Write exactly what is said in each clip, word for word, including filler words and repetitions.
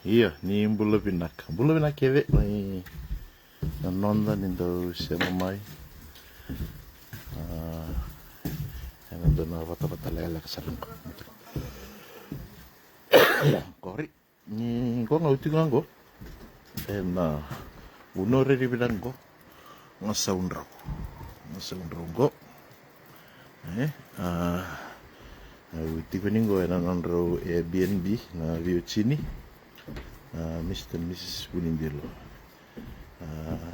Ia, ni bula vinaka. Bula vinaka kece mai na noda ni dau sema mai. A, ena dua na vatavata lekaleka sara qo. Qori, ni qo ga au tiko ga qo. Ena vanua rairai vinaka qo. Gasaudrau. Gasaudrau qo. E, a, au tiko ni qo ena nodrau Airbnb na veiwatini. A, Mr and Mrs Vunidilo. A,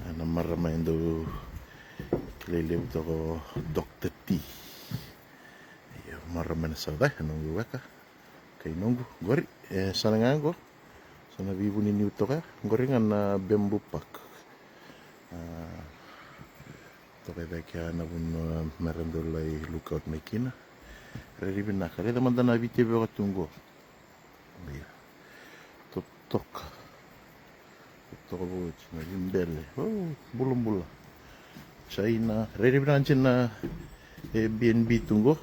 ena marama e dau kilai levu toka o Doctor T. Io, marama ena sauca, e noqu weka. Kai noqu, qori, e, sa na ga qo. Sa na veivuni niu toka, qori ga na Bamboo Park. A, toka e cake ya na vanua mera dau lai lookout mai kina. Rairai vinaka, raica mada na veitavioka tu qo. Ia. Totoka. Totoka vakaoti na veibele. O, bulabula. China. Rairai vinaka dina na Airbnb tu qo.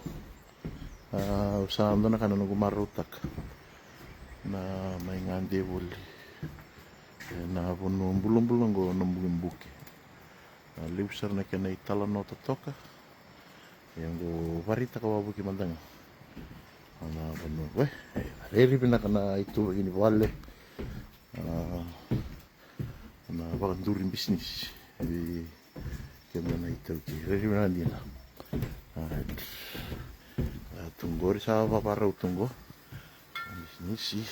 A, au sa dua na ka na noqu marautaka na mai gade voli ena vanua bulabula qo na bukebuke. A, levu sara na kena italanoa totoka. Ia qo vakaraitaka wavoki mada ga na vanua qo. E, rairai vinaka na ituvaki ni vale. A, na vakaduri bisinisi vei keda na iTaukei. Rairai vinaka dina. A, a, tu qori sa vavarau tu qo. Bisinisi.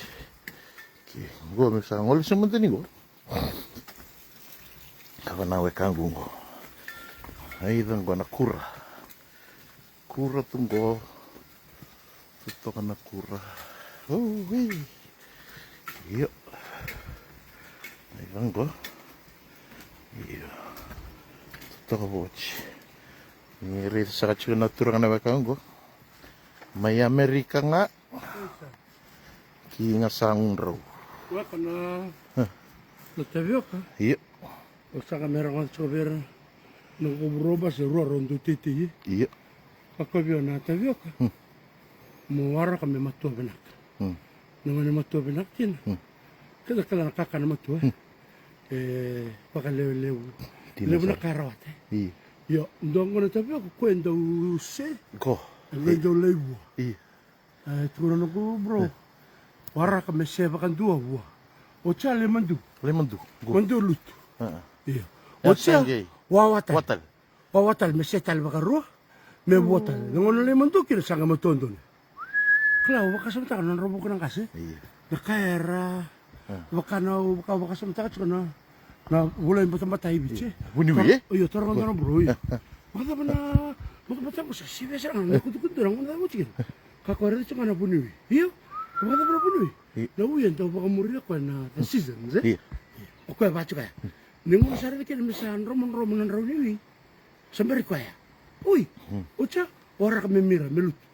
Ke qo me sa gole se mada ni qo. Kava na wekaqu qo. Aica qo na kura. Kura tu qo. Tu toka na kura. Ui. Io. Aica qo. Io. Tu toka vakaoti. Ni raica saka tiko na turaga na wekaqu qo. Mai Amerika ga. Ki Gasagudrau. Weka na, na tavioka. Io. O saka me rogoca tiko vei ira na kovoroba se rua rau dau teitei. Io. Ka kovia na tavioka. Mo waraka me matua vinaka. Na gone matua vinaka kina. Keda kila na kakana matua. E vakalewelevu. Levu na ka e rawata. Io. Io, dua gona tavioka ko e dau se. Ko. E dau lai vua. Io. E tukuna noqu bro. Waraka me se vakadua vua. Oti ya lai madu. Lai madu. Qo. Madu lutu. Io. Oti ya wawa tale. Wawa tale. Wawa tale me se tale vakarua. Me vua tale. Na gauna lai madu kina sa qai matua donu. Kila, au vakasamataka na nodrau vuku na qase. Io. Na ka era vaka na, au vaka, vakasamataka tiko na, na vula i batabata i Viti. Vuniwui, e? Io, toro ga dua na bro, io. Vakacava na batabata qo sa sivia sara ga na kutukutu na gauna cava oti kina. Ka ko raica tiko ga na vuniwui. Io, vakacava na vuniwui? Na wui e dau vakamuria koya na, na seasons, e? Io. O koya vaka tiko ya. Ni gauna sa raica kina me sa dromodromo na drau ni wui. Sa bera i koya. Oi, oti ya, waraka me mira, me lutu.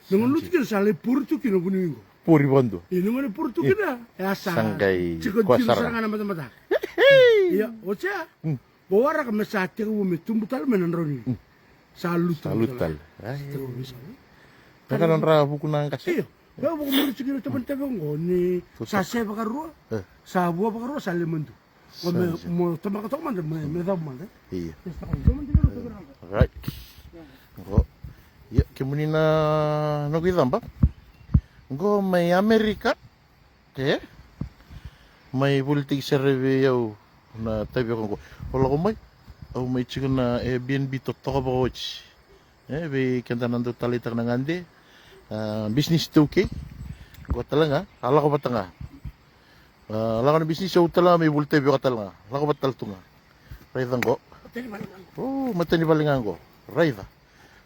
Na gauna lutu kina sa lai pori tu kina vuniwui qo. Pori vadua. Ia, na gauna pori tu kina, e a sa qai tiko dina sara ga na matamata. Ia, oti ya, qo waraka me sa tekivu me tubu tale mai na drau ni wui. Sa lutu. Sa lutu tale. Sa tekivu me sa. Taka na dra vuku na qase. Io, me vuku muri tiko na tamani tavioka qo ni sa se vakarua, sa vua vakarua, sa le madu. Mo tabaka toka mada, me cava mada. Io. Right. Qo. Ia, kemuni na noqu icaba. Qo mai Amerika. E? Mai volitaki sara vei au na tavioka qo. O lako mai. Au mai tiko na Airbnb totoka vakaoti. E, vei keda na dau taleitaka na gade, a, bisinisi taukei. Qo tale ga, a lako vata ga. A, lako na bisinisi au tale ga me vuli tavioka tale ga. Lako vata tale tu ga. Raica qo. O, matani vale ga qo. Raica.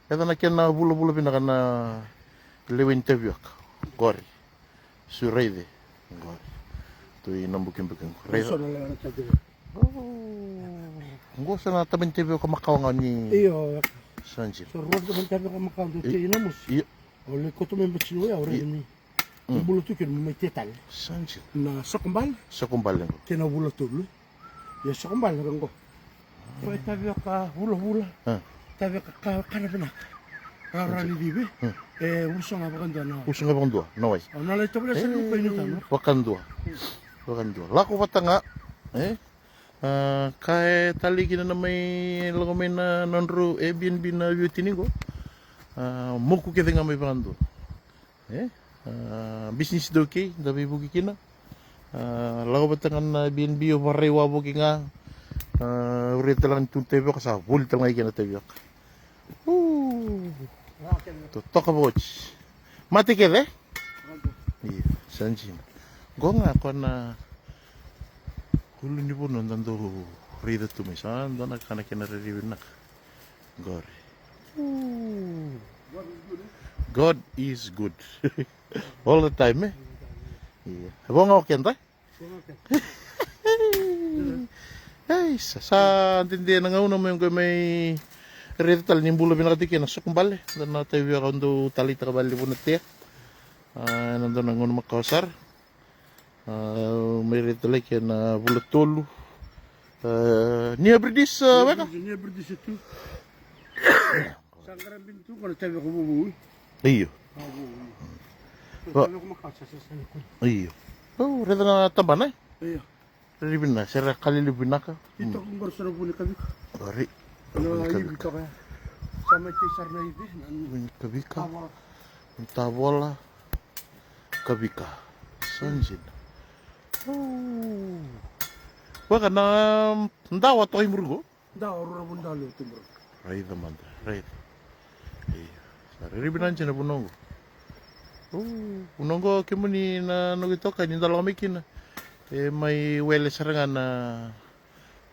Raica na kena vulavula vinaka na lewe ni tavioka. Qori. Su raica. Qori. Tu i na bukibuki qo. Raica. Qo sa na tamani tavioka makawa ga ni. Io. Sa dina. Sa rua na tamani tavioka makawa dau tei na mosi. Io. Au lai koto mai bati ni wai au raica ni. Bula tu kina mai te tale. Sa dina. Na sokobale. Sokobale qo. Kei na vula tolu. Ia sokobale qo. Koya tavioka vulavula. Tavioka ka, kana vinaka. Rawarawa ni civi. E usu ga vakadua na wai. Usu ga vakadua na wai. Au na lai tovolea sara ni koya ni tano. Vakadua. Vakadua. Lako vata ga, e? A, ka e talei kina na mai lako mai na nodrau Airbnb na veiwatini qo. A, moku kece ga mai vakadua. E? A, bisinisi dau kei, da veivuke kina. A, lako vata ga na Airbnb, o varai wavoki ga. A, au raica tale ga ni tu na tavioka, sa voli tale ga i kena tavioka. U. Totoka vakaoti. Mate kece? Io, sa dina. Qo ga ko na ulu ni vanua da dau raica tu mai, sa dua na ka na kena rairai vinaka. Qori. U. God is good. All the time, e? Io. Vo ga o keda? Ei, sa, sa dede na gauna mai qo mai raica tale ni bula vinaka tiko kina na soko bale. Da na tavioka au dau taleitaka vakalevu na tea. A, ena dua na gauna makawa sara. A, mai raica tale kei na vula tolu. A, ni abridis, a, weka? Ni abridis tu. Sa qara bini tu ko na tavioka vovou. Io. A, vovou. Ko na tavioka makawa sara, sara, sara ni kuni. Io. O, raica na tabana, e? Io. Rairai vinaka, se ra ka lelevu vinaka. Ito ko qori sa na vu ni kavika. Qori. Na ivi toka ya. Sa mai tei sara na ivi, na vu ni kavika. Tavola. Tavola. Kavika. Sa dina. O. Vaka na dawa toka i muri qo. Dawa rua na vuni dawa levu tu muri. Raica mada, raica. Io. Sa rairai vinaka dina vanua qo. O, vanua qo kemuni na noqu itokani da lako mai kina. E mai wele sara ga na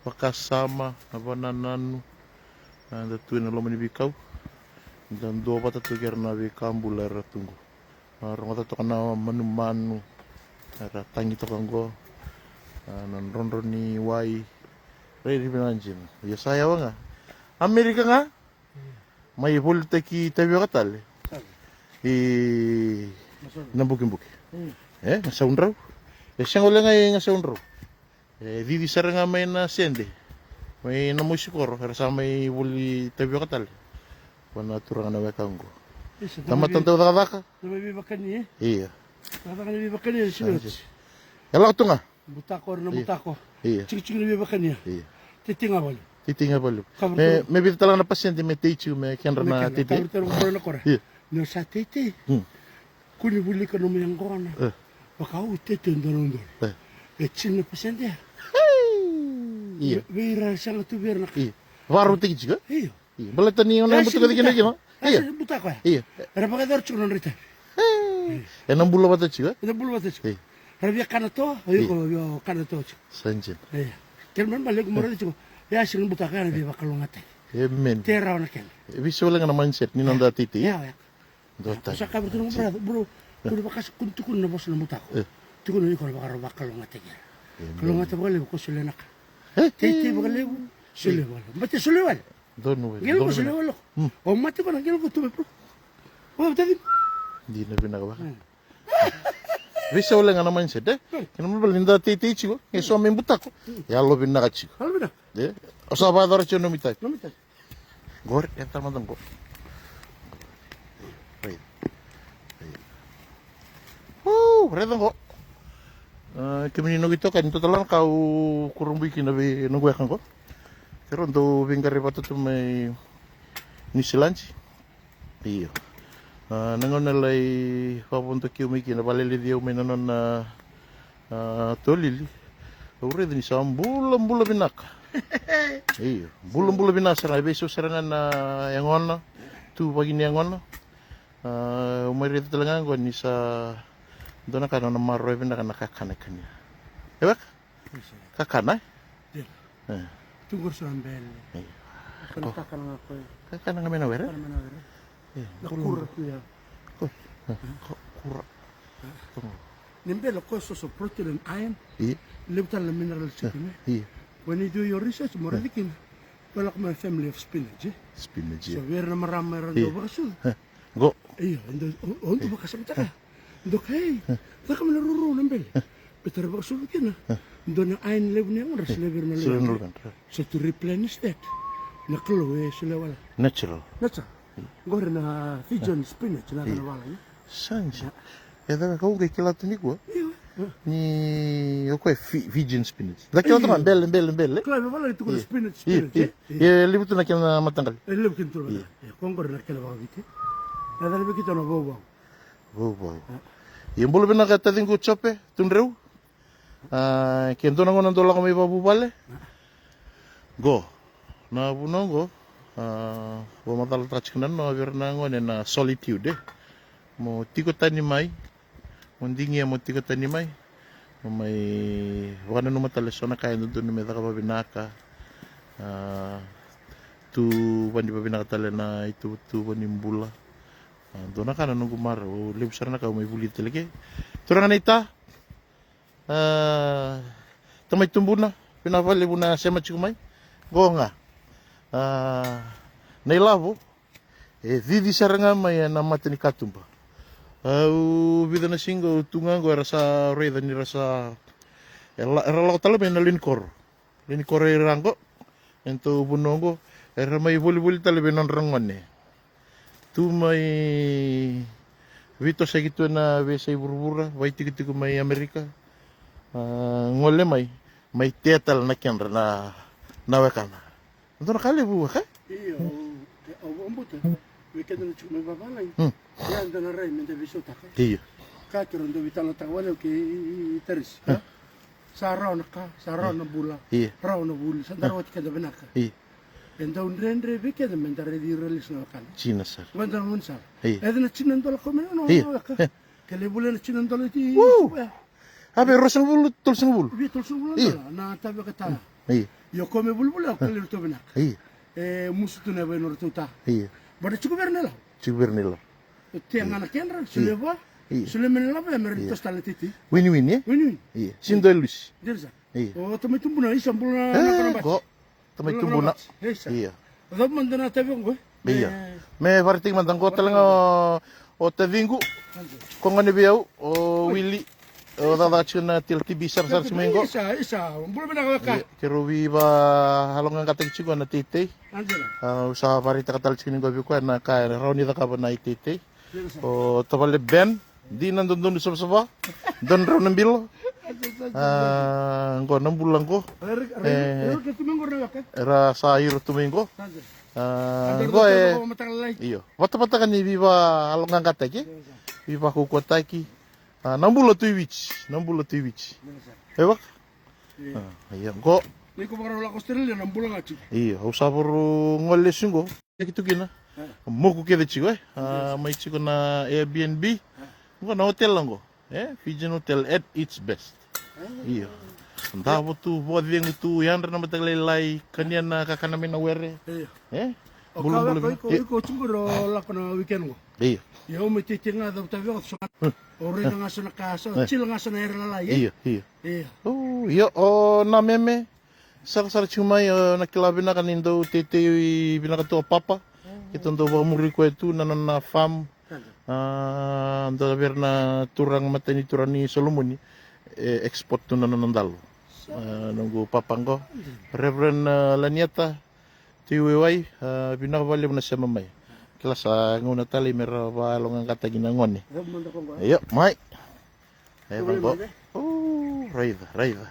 vakasama, na vakanananu. A, da tu ena loma ni veikau. Da duavata tu kei ira na veika bula era tu qo. A, rogoca toka na manumanu era tagi toka qo. A, na drodro ni wai. Rairai vinaka dina. Ia sa yawa ga. Amerika ga. Mai volitaki tavioka tale. I na bukibuki. E, na saudrau. E sega wale ga i na saudrau. E cici sara ga mai na sede mai na mosi koro, era sa mai voli tavioka tale. Vua na turaga na weka oqo. Tamata dau cakacaka. Na mai veivakani, e? Ia. Cakacaka na veivakani, e sega oti. E lako tu ga. Butako, era na butako. Ia. Tikitiki na veivakani. Ia. Titi ga vale. Titi ga vale. Me vica tale ga na pasede me tei tiko me kedra na titi. Ia. Ni o sa teitei. Kua ni vulica nomu yaqona. Vaka au teitei dua na udolu. E tini na pasede ya. Ia. Vei ira sega tu vei ira na ka. Ia. Vakarautaki tiko. Ia. Ia. Baleta ni o na butuka tiko kina. Ia. Butako ya. Ia. Era vakayacora tiko na nodra itavi. Ena bula vata tiko. Ena bula vata tiko. Ia. Era via kana toa, o iko via kana toa tiko. Sa dina. Ia. Kena ibalebale qo mo raica tiko. Ia, sega ni butako ya na veivakalougatataki. Amen. Tei rawa na kena. E veisau wale ga na mindset ni noda teitei. Ia, ia. Dua tani. Sa kaya vei iratou na noqu brother, bro, kua ni vakasa, kua ni tukuna na vosa na butako. Tukuna ni ko na vakarau vakalougatataki ira. Kalougata vakalevu ko solia na ka. Teitei vakalevu, solia vakalevu. Bati solia wale. Donu wale. Gelo ko solia wale. O mate ko na gelo ko tu mai, bro. O tadi. Dina vinaka vaka. Veisau wale ga na mindset, e? Kena ibalebale ni da teitei tiko, e so me butako. Yalovinaka tiko. Yalovinaka. E? O sa vakayacora tiko nomu itavi. Nomu itavi. Qori, e tara mada qo. Raica. Raica. Uu, raica qo. A, kemuni noqu itokani, dua tale na ka au kurabui kina vei noqu weka qo. Keirau dau veiqaravi vata tu mai Niusiladi. Io. A, na gauna e lai vakavodoki au mai kina, vakaleleci au mai na nona, a, tolili. Au raica ni sa bulabula vinaka. Io. Bulabula vinaka sara ga, e veisau sara ga na yagona. Tu vaki ni yagona. A, au mai raica tale ga qo ni sa dua na ka na nona maroroya vinaka na kakana e kania. E weka? Kakana, e? Dela. E. Tu qori so na bele. Io. Kakana ga koya. Kakana ga mai na were? Kakana mai na were. E, na kura tu ya. Ko-, e, ko-, kura. Ni bele koya so, so protein and iron. Io. Levu tale na minerals tiko kina. Io. When you do your research, mo raica kina. Koya lako mai na family of spinach, e? Spinach, io. So vei ira na marama era dau vakasucu. Qo. Io, e dau, o, o dau vakasamataka. Dau kaya, e, caka mai na rourou na bele. Baleta ra vakasucu kina. Dua na iron levu ni yagodra, solia vei ira na luveda. Solia na luveda. So to replenish that, na Kalou e solia wale. Natural. Natural. Qori na Fijian spinach, na, io, kana wale, e? Sa dina. E caka kau qai kila tu nikua. Io. Ni o koya Fi- Fijian spinach. Da kila tu ga bele, bele, bele. Kila vei vala e tukuna spinach, spinach, e? Ia, e levu tu na kena mataqali. E levu kina tu na mataqali. Ia, ko qori na kena vakaviti. Na cana vei keitou na vauvau. Vauvau. Ia, bula vinaka taciqu Jope Tudreu. A, ke dua na gauna dou lako mai vakavuvale. Qo. Na vuna qo. A, vakamacalataka tiko na noa vei ira na gone na solitude, e. Mo tiko tani mai. Mo digia mo tiko tani mai. Mo mai vakananuma tale so na ka e dodonu me caka vavinaka. A, tu vani vavinaka tale na ituvatuva ni bula. A, dua na ka na noqu marau, au levu sara na ka au mai vulica tale ke. Turaga na ita. A, tamai tubuna, vinaka vakalevu na sema tiko mai. Qo ga. A, na ilavo. E cici sara ga mai ena mata ni katuba. Au vica na siga au tu ga qo era sa raica ni ra sa, era la- era lako tale mai na lewe ni koro. Lewe ni koro ira qo. Ena tou vanua qo. Era mai volivoli tale vei nodra gone. Tu mai veitosoyaki tu ena veiyasai vuravura, vakaitikotiko mai Amerika. A, gole mai, mai tea tale na kedra na, na wekana. Dua na ka levu weka. Io, au, au vakabauta vei keda na tiko mai vavalagi. Hmm. Ia da na rai me da veisautaka. Io. Ka keirau dau veitalanoataka valevu kei, i, i, i Tarisi. Hmm. Sa rawa na ka, sa rawa na bula, io, rawa na vuli, sa da rawati keda vinaka. Io. E dau dredre vei keda me da raici ira lesu na wekana. Dina sara. Vada na gaunisala. Io. E na tini na dola kau mai na, io, weka. Io. Ke lai volia na tini na dola ti. Wow. Ia. A vei ruasagavulu, tolusagavulu. Vei tolusagavulu na, io, dola na taveka ta. Io. Ia ko me vulivolia, o ke lai ratou vinaka. Io. E musu tu na yava i nodratou ta. Io. Vada tiko vei ira na ilavo. Tiko vei ira na ilavo. Tea ga na kedra, solia vua, io, solia mai na lavo ya me ra, io, toso tale na teitei. Win-win, e? Win-win. Io. Sini dua e lusi. Dina sara. Io. O tamai tubuna, isa bula na, e, na kona bati. Ko tamai tubuna. Bula na kona bati. Isa. Io. Cava mada na tavi oqo, e? Io. Me, me vakaraitaki mada qo tale ga o, o taciqu. Ko gone vei au, o Wili. O cakacaka tiko na T L T B sarasara tiko mai qo. Isa, isa, bula vinaka weka. Io, keirau veivakayaloqaqataki tiko na teitei. Angela. A, au sa vakaraitaka tale tiko ni qo vei koya na ka e rawa ni cakava na iteitei. Yes, sir. O tavale Ben, dina dodonu savasava, donu drau na bilo. Yes, yes, yes, yes. A, qo na bula qo. Era, era, e, era tu mai qo na weka. Era sa iro tu mai qo. Yes, sir. A, qo e, io, vatavataka ni veivakayaloqaqataki, yes, sir, veivakaukauataki. A, na bula tu i Viti, na bula tu i Viti. Yes, sir. E vaka? Io. A, ia qo. Ni ko vakarau lako Australia na bula ga tiko. Io, au sa vakarau gole lesu qo. Teki tu kina. A. Moku kece tiko, e. A, mai tiko na Airbnb. A. Qo na hotel qo. E, Fijian Hotel at its best. A. Io. Davo tu, vakacegu tu, yadra na mataka lailai, kania na kakana mai na were. Io. E? O bulabula ka vei iko, iko tiko qo lako na weekend qo. Io. Io, au mai teitei ga, cavuta vei au so. O raica ga so na ka, so cila ga so na yara lalai, e? Io, io. Io. O, io, o na meme. Sarasara tiko mai, o na kila vinaka ni dau teitei vinaka tu o Papa. Keitou dau vakamuri koya tu na nona farm. A, dua vei ira na turaga, matai ni turaga ni Solomoni, e export tu na nona dalo. A, noqu Papa qo, Reverend, a, Laniata. Tui Waiwai, a, vinaka vakalevu na sema mai. Kila sa gauna talei me ra vakayaloqaqataki na gone. Io, mai. E vaqo. O, raica, raica.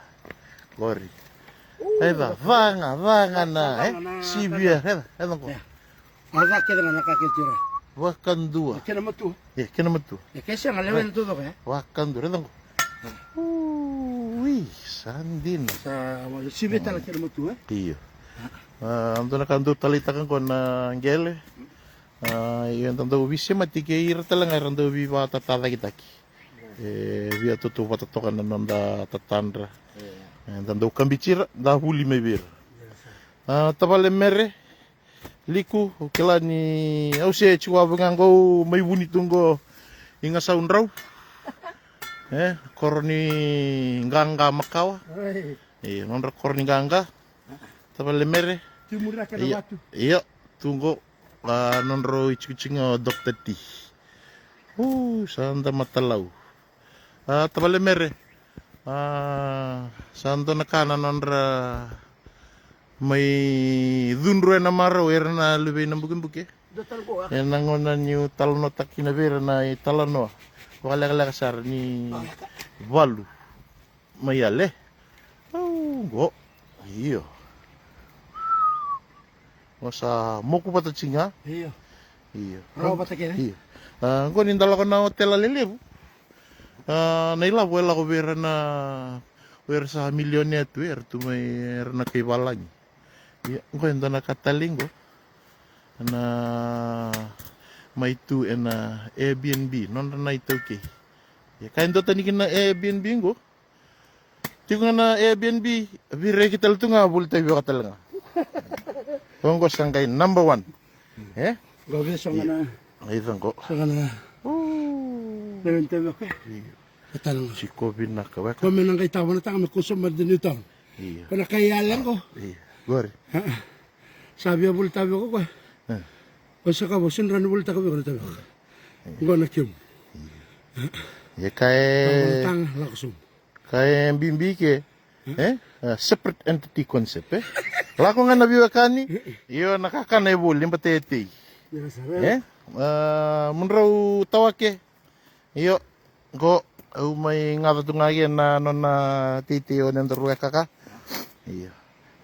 Qori. Raica, vaga, vaga na, e? Sivia, raica, raica qo. A ca kece ga na ka kece tu ra. Vakadua. Kena matua. Ia, kena matua. Ia, ke sega, lewe na taucoko, e? Vakadua, raica qo. Ui, sa dina. Sa sivia tale kena matua, e? Io. A, dua na ka dau taleitaka qo na qele. A, io, da dau veisemati kei ira tale ga era dau veivakatatacaketaki. E via tautauvata toka na noda tatadra. E, da dau kabiti ira, da vuli mai vei ira. A, tavale Mere, Liku, au kila ni au se tiko wavoki ga qo, au mai vuni tu qo i Gasau Drau. E, koro ni qaqa makawa. Oi. E, nodra koro ni qaqa. Tavale Mere. Io, io, tu qo, a, nodrau itikotiko ga o Doctor T. U, sa da matalau. A, tavale Mere. A, sa dua na ka na nodra mai cudru ena marau era na luvei na bukebuke. Ena gauna niu talanoataka kina vei ira na italanoa. Vakalekaleka sara ni valu mai yale. Au qo. Io. Qo sa moku vata tiko ga. Io. Io. Rawa vata kece. Io. A, qo ni da lako na otela lelevu. A, na ilavo e lako vei ira na, vei ira sa milionea tu, era tu mai, era na kai valagi. Ia, qo e dua na ka tale qo. Na mai tu ena Airbnb, nodra na iTaukei. Ia, ka e dua tani kina na Airbnb qo. Tiko ga na Airbnb, vireki tale tu ga, voli tavioka tale ga. Qo qo sa qai number one. E? Qo vei so ga na. Ia. Aica qo. So ga na. O. Na veni tavioka. Io. Ka tale ga. Tiko vinaka weka. Ko me na qai tava na taga me kusoma de Newtown. Io. Ko na kai yale qo. Io. Qori. A, a. Sa via voli tavioka ko. E. Ko sa ka vo, sa na rawa ni volitaka vei iko na tavioka. Io. Qo na kemu. Io. E ka e. Tava na taga, lako sobu. Ka e bibi ke, e? A, separate entity concept, e? Lako ga na veiwekani, io na kakana e voli, bata e tei. Ia sara. E? A, mudrau tawake, io, qo, au mai gaca tu ga ke na nona teitei o neda rueka ka. Io.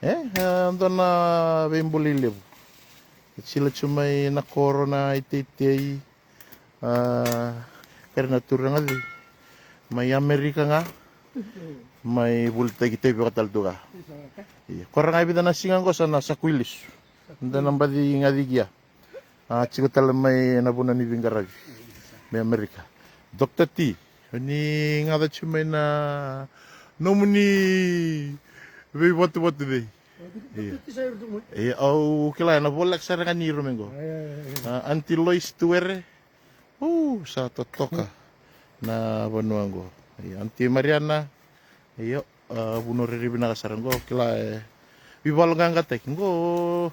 E, a, dua na veibuli levu. Sila tu mai na koro na iteitei. A, kere na turaga cei mai Amerika ga mai volitaki tavioka tale tu ga. Ia, kora ga e vica na siga qo sa na saku i lesu. Da na baci gaci kia. A, tiko tale mai na vanua ni veiqaravi mai Amerika. Doctor T, ni gaca tu mai na nomuni veivotuvatu cei? Ia. Ia, au kila ena voleka sara ga ni iro mai qo. A, Aunty Lois Tuere. U, sa totoka na vanua qo. Ia, Aunty Mariana. Io, a, vanua rairai vinaka sara qo, kila e veivaloqaqataki qo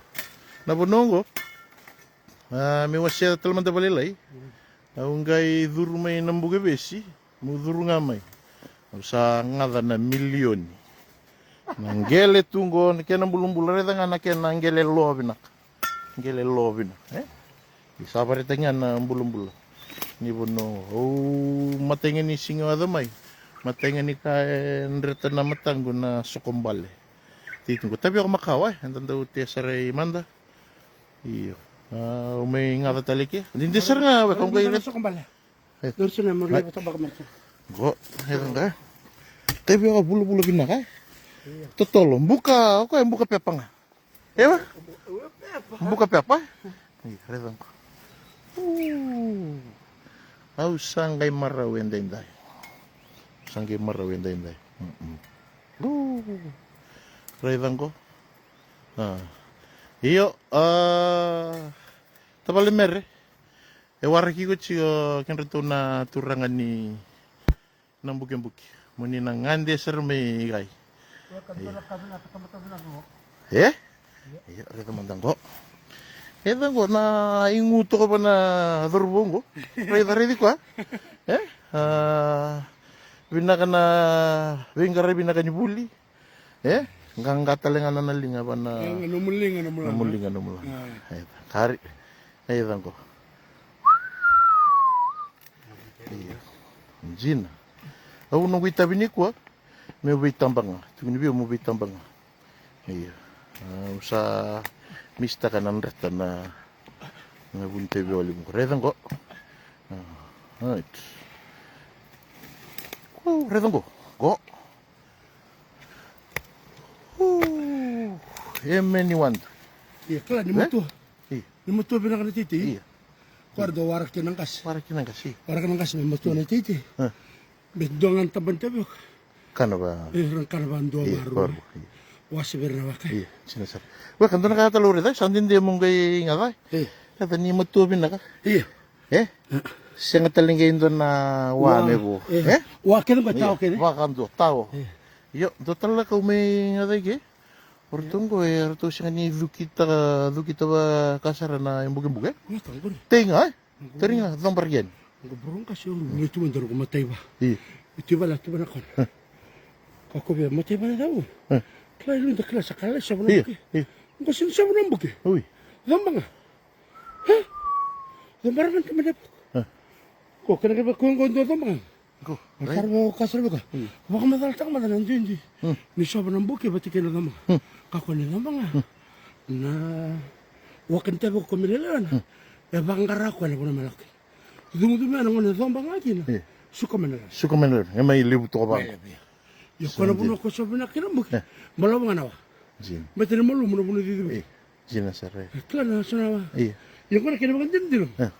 na vanua qo. A, meu wasea tale mada vakalailai. Au qai curu mai na Bukevesi. Meu curu ga mai. Au sa gaca na milioni. Na qele tu qo, na kena bulabula, raica ga na kena qele lo vinaka. Qele lo vinaka, e? Ni sa vakaraitaki ga na bulabula ni vanua. Au matai ga ni siga yaco mai. Matai ga ni ka e dreta na mataqu na sokobale. Tei tu qo tavioka makawa, e? Eda dau tea sara i mada. Io. A, au mai gaca tale ke. Dede sara ga, weka au qai reta. Sokobale. E. Dori sina mo raica tabaka mai. Qo, e, qo. Tavioka vulavula vinaka, e? Io. Totolo, buka, o koya e buka pepa ga. Ewa? Buka pepa. Buka pepa. Io, raica qo. U. Au sa qai marau edaidai. Sa qai marau edaidai. Mm-mm. U. Raica qo. A. Io, a. Tavale Mere. E waraki iko tiko kedratou na turaga ni na bukebuke. Mo ni na gade sara mai kai. E? Ia, raica mada qo. Raica qo na igu toka va na cauravou qo. Raica, raici koya. E? A, vinaka na veiqaravi, vinaka ni vuli. E? Qaqa tale ga na, na liga va na. E, nomu liga, nomu lala. Nomu liga, nomu lala. A. E, kari. Raica qo. Ia. Jina. Au noqu itavi nikua. Meu veitaba ga. Tukuni vei au meu veitaba ga. Ia. Au sa misitaka na dreta na, na vunitaivi au levu qo. Raica qo. A, right. Qo, raica qo. Qo. U, e meni wadu. Ia, kila ni matua. Ia. Ni matua vinaka na teitei. Ia. Koya dau waraka kina na qase. Waraka kina na qase. Waraka na qase me matua na teitei. A. Me dua ga na taba ni tavioka. Kana va. E, ra kana va dua, ia, varua. Varua, ia. Wase vei ira na waka. Ia, jina sara. Weka, dua na ka tale au raica, sa dede mo qai gaca. Ia. Raica ni matua vinaka. Ia. E? A. Sega tale qai dua na wa me vo. E? Wa kece qo, ia, tawa kece. Vakadua, tawa. Ia. Io, dua tale na ka au mai gaca i ke. O ratou qo, e, ratou sega ni cukita, cukita vaka sara na ibukebuke. Tei ga, e? Tei ga, coba ra yani. Qo bro, qase, au ni tu mada qo, mataiva. Io. Io, tu vale, tu vale na kona. Ka kovia, mataiva na cau. E. Kila, e luda, kila, sa kala, sa vanua buke. Io. Qo sina sa vanua buke. Ui. Coba ga. E? Coba ra ga, tu mada buke. E. Ko kena kena ko ko do coba ga. Ko. Sara ko ka sara ko. Vakamacalataka mada na duidui. Ni sova na buki vata kei na coba ga. Ka ko ni coba ga. Na wakani tave ko me lelewa na. E vaqara ko na vuna me lako. Cugucugu mai na gone coba ga kina. Suka mai na lelewa. Suka mai na lelewa. E mai levu toka vaqo. Ia ko na vanua ko sova vinaka kina buki. Balavu ga na wa. Bete ni malumu na vanua cici buki. Jina sara. Kila na sona wa. Ia ko na kena vakadinadina.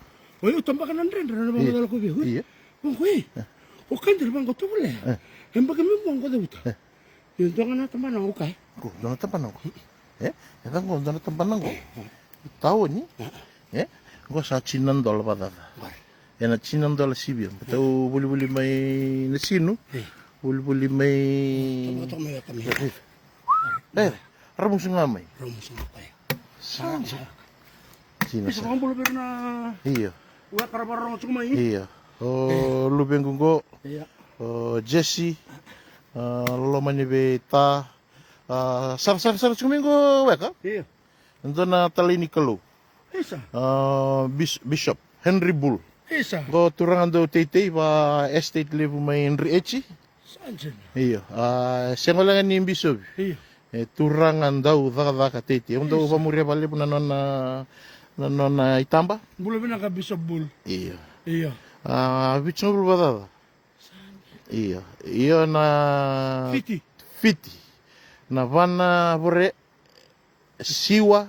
O yau tabaka na dredre na vakacala ko vei. Ia. Ko ko e. O kadiri vaqo tovolea. E baka me mo qo ceuta. Ia dua ga na tabana qo kai. Ko dua na tabana qo. E? E ca qo dua na tabana qo. Taoni. E? Qo sa tini na dola vakacaca. E na tini na dola sivia. Bata u volivoli mai na sinu. Volivoli mai. E, ramusu ga mai. Ramusu ga mai. Sa. Tini na sa. Isa vakabula vei na. Io. Ua kara vararogo tiko mai. Io. O luvequ qo. Io. O Jesse. A, loloma ni vei ta. A, sara sara sara tiko mai qo weka. Io. Dua na talai ni Kalou. Isa. A, Bis-, Bishop Henry Bull. Isa. Qo turaga dau teitei va estate levu mai Henry Echi. Sa dina. Io. A, sega wale ga ni bisovi. Io. E turaga dau cakacaka teitei. Au dau vamuria valevu na nona, na nona itaba. Bula vinaka Bishop Bull. Io. Io. A, vitusagavulu vakacaca. Io. Io na Fiti. Fiti. Na vana vore. Siwa,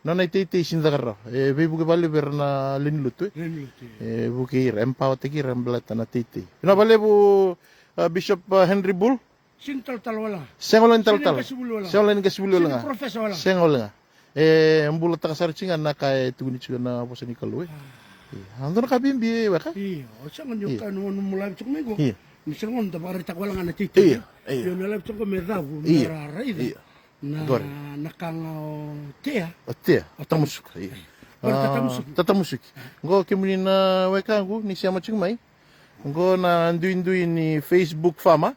nona iteitei sini caka rawa. E veivuke valevu era na lewe ni lotu, e. Lewe ni lotu, e. E vukei ira, e empower-taki ira, e baleta na teitei. Vinaka valevu, a, Bishop, a, Henry Bull. Sini talatala wale ga. Sega wale ni talatala. Sini qasivuli wale ga. Sega wale ni qasivuli wale ga. Sini professor wale ga. Sega wale ga. E bulataka sara tiko ga na ka e tukuni tiko na vosa ni Kalou, e. A. Io. A dua na ka bibi, e, weka. Io, o sega ni o ka ni o nomu live tiko mai qo. Io. Ni sega ni o da vakaraitaka wale ga na teitei. Io, io. Io, na live tiko qo me cavu, me ra raica. Io. Na, na ka ga o Tea. O Tea, o Tamusuka, io. Ora Tatamusuki. Tatamusuki. Qo kemuni na wekaqu ni sema tiko mai. Qo na duidui ni Facebook farmer.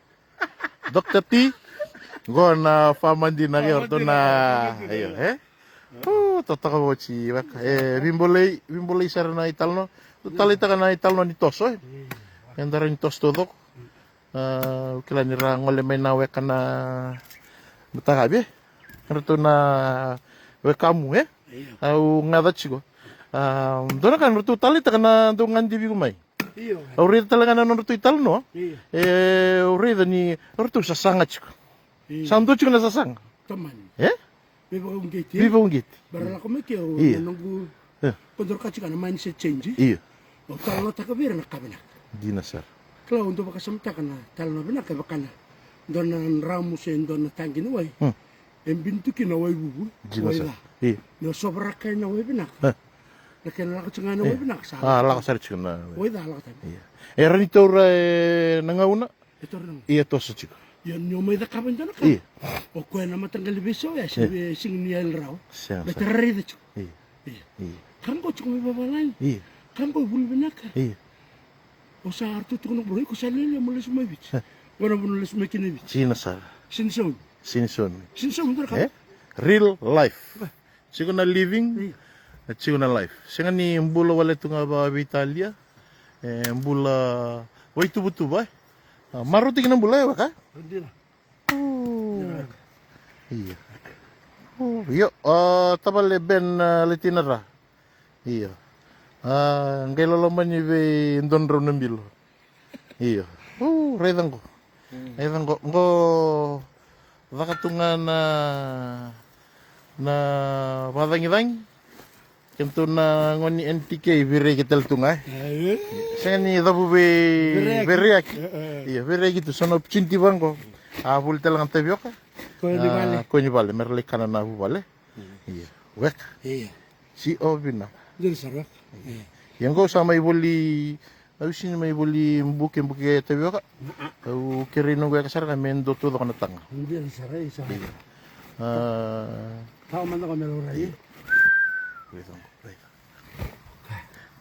Doctor T. Qo na farmer dina qo, ratou na, io, e? O, totoka voti weka. E, veibolei, veibolei sara na italanoa. Tou taleitaka na italanoa ni toso, e? Eda rai ni toso taucoko. A, au kila ni ra gole mai na weka na mataqali, e? Ratou na wekamu, e? Io. Au gaca tiko. A, dua na ka na ratou taleitaka na dau gadivi iko mai. Io. Au raica tale ga na nodratou italanoa. Io. E, au raica ni ratou sasaga tiko. Io. Sa dua tiko na sasaga. Tomani. E? Veivakauqeti. Veivakauqeti. Bara lako mai ke o, io, na noqu, e, ko dau kaya tiko na mindset change. Io. Au talanoataka vei ira na ka vinaka. Dina sara. Kila au dau vakasamataka na talanoa vinaka e vaka na dua na dramu se dua na taqi ni wai. Hmm. E bini tu kina na wai vuvu. Dina sara. Wai ca. Io. Ni o sovaraka ena wai vinaka. E. Na kena lako tiko ga na wai vinaka sa. A, lako sara tiko na wai ca lako tani. Io. E rawa ni taura ena gauna. E taura na gauna. Ia toso tiko. Ia ni o mai cakava e dua na ka. Io. O koya na mataqali veisau ya, se, io, veisiga ni yali rawa. Sega, sega. Baleta raica tiko. Io. Io. Io. Ka qo tiko mai vavalagi. Io. Ka qo e vuli vinaka. Io. O sa ratou tukuna qo, iko sa lele mo lesu mai Viti. E. Qo na vanua lesu mai kina Viti. Dina sara. Sini saumi. Sini saumi. Sini saumi, dua na ka. E? Real life. E. Tiko na living, io, e tiko na life. Sega ni bula wale tu ga vakaveitalia, e bula vakaituvatuva, e. A, marautaki na bula, e weka? Dina. O. Dina. Io. O, io, a, tavale Ben, a, Letinara. Io. A, qai loloma ni vei Dodrau na bilo. Io. O, raica qo. Mm. Raica qo. Qo caka tu ga na, na vakacagicagi. Kemudou na gone ni N T K, veiraiyaki tale tu ga, e? Io. Sega ni cavu vei, veiraiyaki. Veiraiyaki. E, e. Io, veiraiyaki tu, so na opportunity vaqo. A voli tale ga na tavioka. Koya ni vale. A, koya ni vale, mera lai kana na vuvale. Io. Weka. Io. Si o vinaka. Dina sara weka. Io. Ia qo sa mai voli, au sini mai voli buke, buke tavioka. Au kerei noqu weka sara ga me dua taucoko na taga. Dina sara, isa. Io. A. Tawa mada ko me laurai. Io. Raica qo, raica.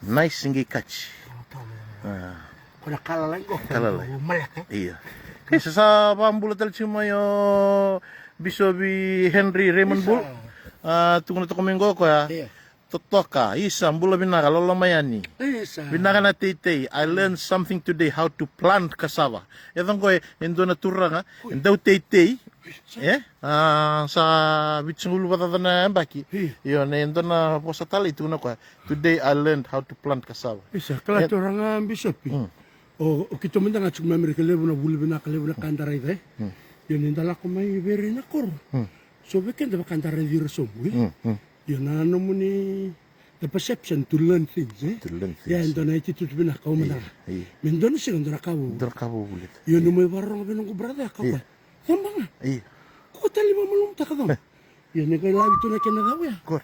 Nice qai kaji. A. Ko na ka lalai qo. Ka lalai. Maleka. Io. E, sa, sa vakabula tale tiko mai o Bisopi Henry Raymond Bull. Isa. A, tukuna toka mai qo koya. Io. Totoka, isa, bula vinaka, loloma yani. Isa. Vinaka na teitei. I learned something today, how to plant cassava. E ca qo e, e dua na turaga e dau teitei. E? A, sa vitusagavulu vakacaca na yabaki. Io, na e dua na vosa talei tukuna o koya. Today I learned how to plant cassava. Isa, kila turaga bisopi. O, o keitou mada ga tiko mai Amerika, levu na vuli vinaka, levu na ka da raica, e? Io, ni da lako mai vei ira na koro. So vei keda vaka da raici ira sobu, e? Io, na nomuni, the perception to learn things, e? To learn things. Ia, e dua na attitude vinaka, au mada ga. Me dua na siga, dua na ka vou. Dua na ka vou vuli. Io, ni mai vakarorogo vei noqu brother, ka koya. Caba ga. Io. Ko tali mamalumu taka caba. Io, ni qai lavi tu na kena cau ya. Kore.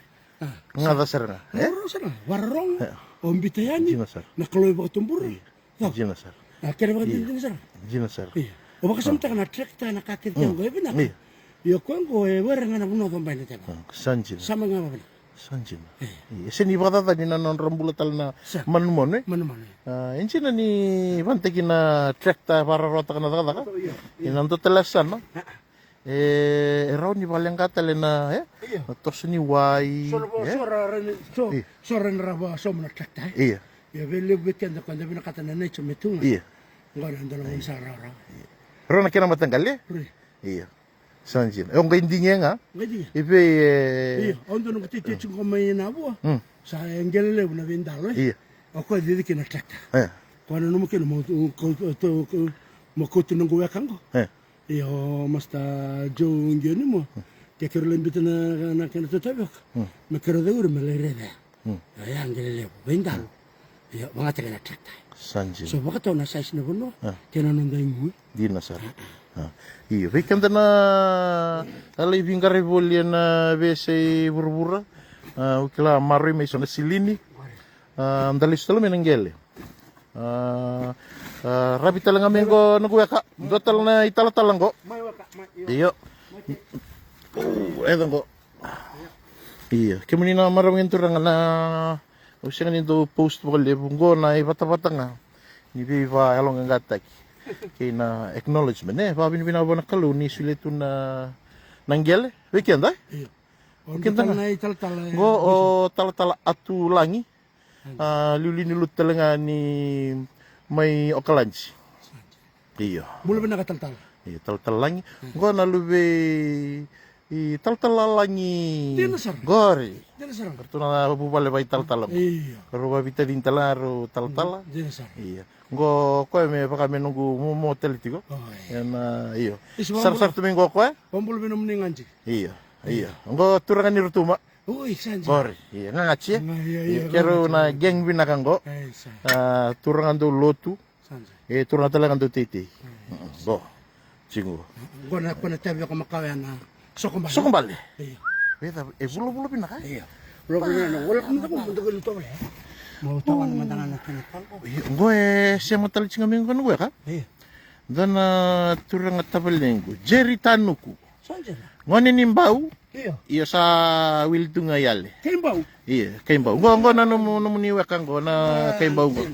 Gaca sara ga. Gaca sara ga. Vakarorogo. O bita yani. Dina sara. Na Kalou e vakatubura. Dina sara. A kena vakadinadina sara. Dina sara. Io. O vakasamataka na tractor na ka kece kece qo e vinaka. Io, koya qo e were ga na vanua caba ena tena. Sa dina. Sa mai ga vavinaka. Sa dina. E se ni vakacacani na nodra bula tale na manumanu, e? Manumanu, e. A, e dina ni vanataki na tractor vakararawataka na cakacaka. Io, io. Ena dua tale yasana. E, e rawa ni vakaleqa tale na, e? Io. Na toso ni wai, so na vo, e? So ra, ra ni, so, io. So ra ni ra vakasauma na tractor, e? Io. Ia vei levu vei keda ko da vinakata na nature me tu ga. Io. Qo na dua na gaunisala rawarawa. Io. Rawa na kena mataqali, e? Io. Io. Sa dina. E, o qai digi ga? Qai digi. E vei, e? Io, au dua noqu tete tiko mai na vua. Sa e qele levu na veidalo, e? Io. O koya cici kina na tractor. E. Koya nanuma kina mo, mo, mo, mo kauta noqu weka qo. E. Io, Master Joe Qionimo. Ke keirau lai bita na, na kena tavioka. Me keirau cau ira me lai raica ya. Io, ya qele levu, veidalo. Io, vakayagataki na tractor. Sa dina. So vakatau na size na vanua kei na noda igu. Dina sara. A. Io, vei keda na lai veiqaravi voli ena veiyasai vuravura. A, au kila maroroi mai so na silini. A, da lesu tale mai na qele. A, a, ravi tale ga mai qo noqu weka. Dua tale na italatala qo. Io. O, e ca qo. Io, kemuni na marama kei na turaga, na, au sega ni dau post vakalevu, qo na ivatavata ga ni veivakayaloqaqataki kei na acknowledgement, e, vakavinavinaka vua na Kalou ni solia tu na, na qele vei keda, e? Io. Vei keda ga. Qo o talatala Atulagi. A, liuliu ni lotu tale ga ni mai Okaladi. Io. Bula vinaka talatala. Io, talatala Lagi. Qo na luve i talatala Lagi. Dina sara. Qori. Dina sara. Ratou na vuvale vakaitalatala. Io. Rau vavitacini tale ga rau talatala. Dina sara. Io. Qo koya me vaka me noqu momo tale tiko. Ena, io. Sarasara tu mai qo koya. Vabula vei nomuni gadi. Io. Io. Qo turaga ni Rotuma. Oi, sa dina. Qori, io, gagati, e? Io, io, keirau na gang vinaka qo. E, sa. A, turaga dau lotu. Sa dina. E, turaga tale ga dau teitei. Qo. Tiko. Qo na, qo na tavioka makawa ya na sokobale. Sokobale. Io. E, vulavula vinaka, e? Io. Vulavula vinaka. Welcome to the, to the, to the, mo tawana mada ga na kena ka qo. Io, qo e sema tale tiko ga mai qo na weka. Io. Dua na turaga tavalequ, Jerry Tanuku. Sa dina. Gone ni Bau. Io. Io, sa wili tu ga i Yale. Kei Bau. Io, kei Bau. Qo, qo na nomu, nomuni weka qo na kei Bau qo.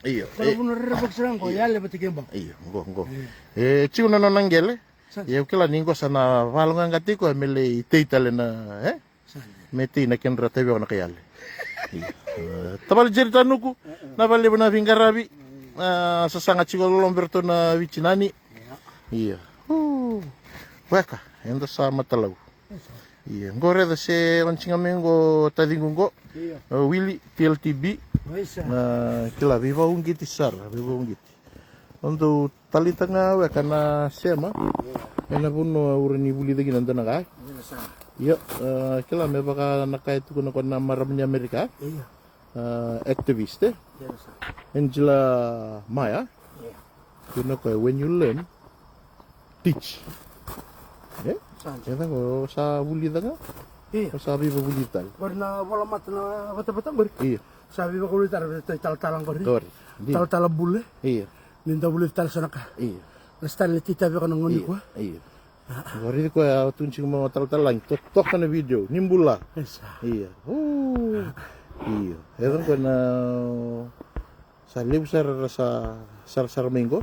Io. Ko na vanua rerevaki sara qo, Yale vata kei Bau. Io, qo, qo. E tiko na nona qele. Io, au kila ni qo sa na valoqaqa tiko me lai tei tale na, e? Me tei na kedra tavioka na kai Yale. Io. E, tavale Jerry Tanuku, na vale levu na veiqaravi. A, sasaga tiko loloma vei ratou na veitinani. Io. Weka, eda sa matalau. Io, qo raica se o ni tiko ga mai qo taciqu qo. Io. O Willy, T L T B. Oi, sa. Na kila, veivauqeti sara, veivauqeti. O dau taleitaka ga weka na sema. Ena vanua ura ni vulica kina dua na ka. Io, sa. Io, e, kila me vaka na ka e tukuna ko na marama ni Amerika. Io. A, activist, e? Io, sa. Angela Maya. Io. Tukuna o koya, when you learn, teach. E? Sa. E caka, o sa vulica ga. Io. O sa veivavulici tale. Qori na vola mata na vatavata qori. Io. Sa veivavulici tale vei iratou italatala qori. Qori. Dina. Talatala bule. Io. Ni da vulica tale so na ka. Io. Na style ni tei tavioka na gauna nikua. Io. Qo raici koya, a tukuna tiko mai o talatala Lagi, totoka na video, ni bula. Io. Io. E caka koya na, sa levu sara era sa sarasara mai qo.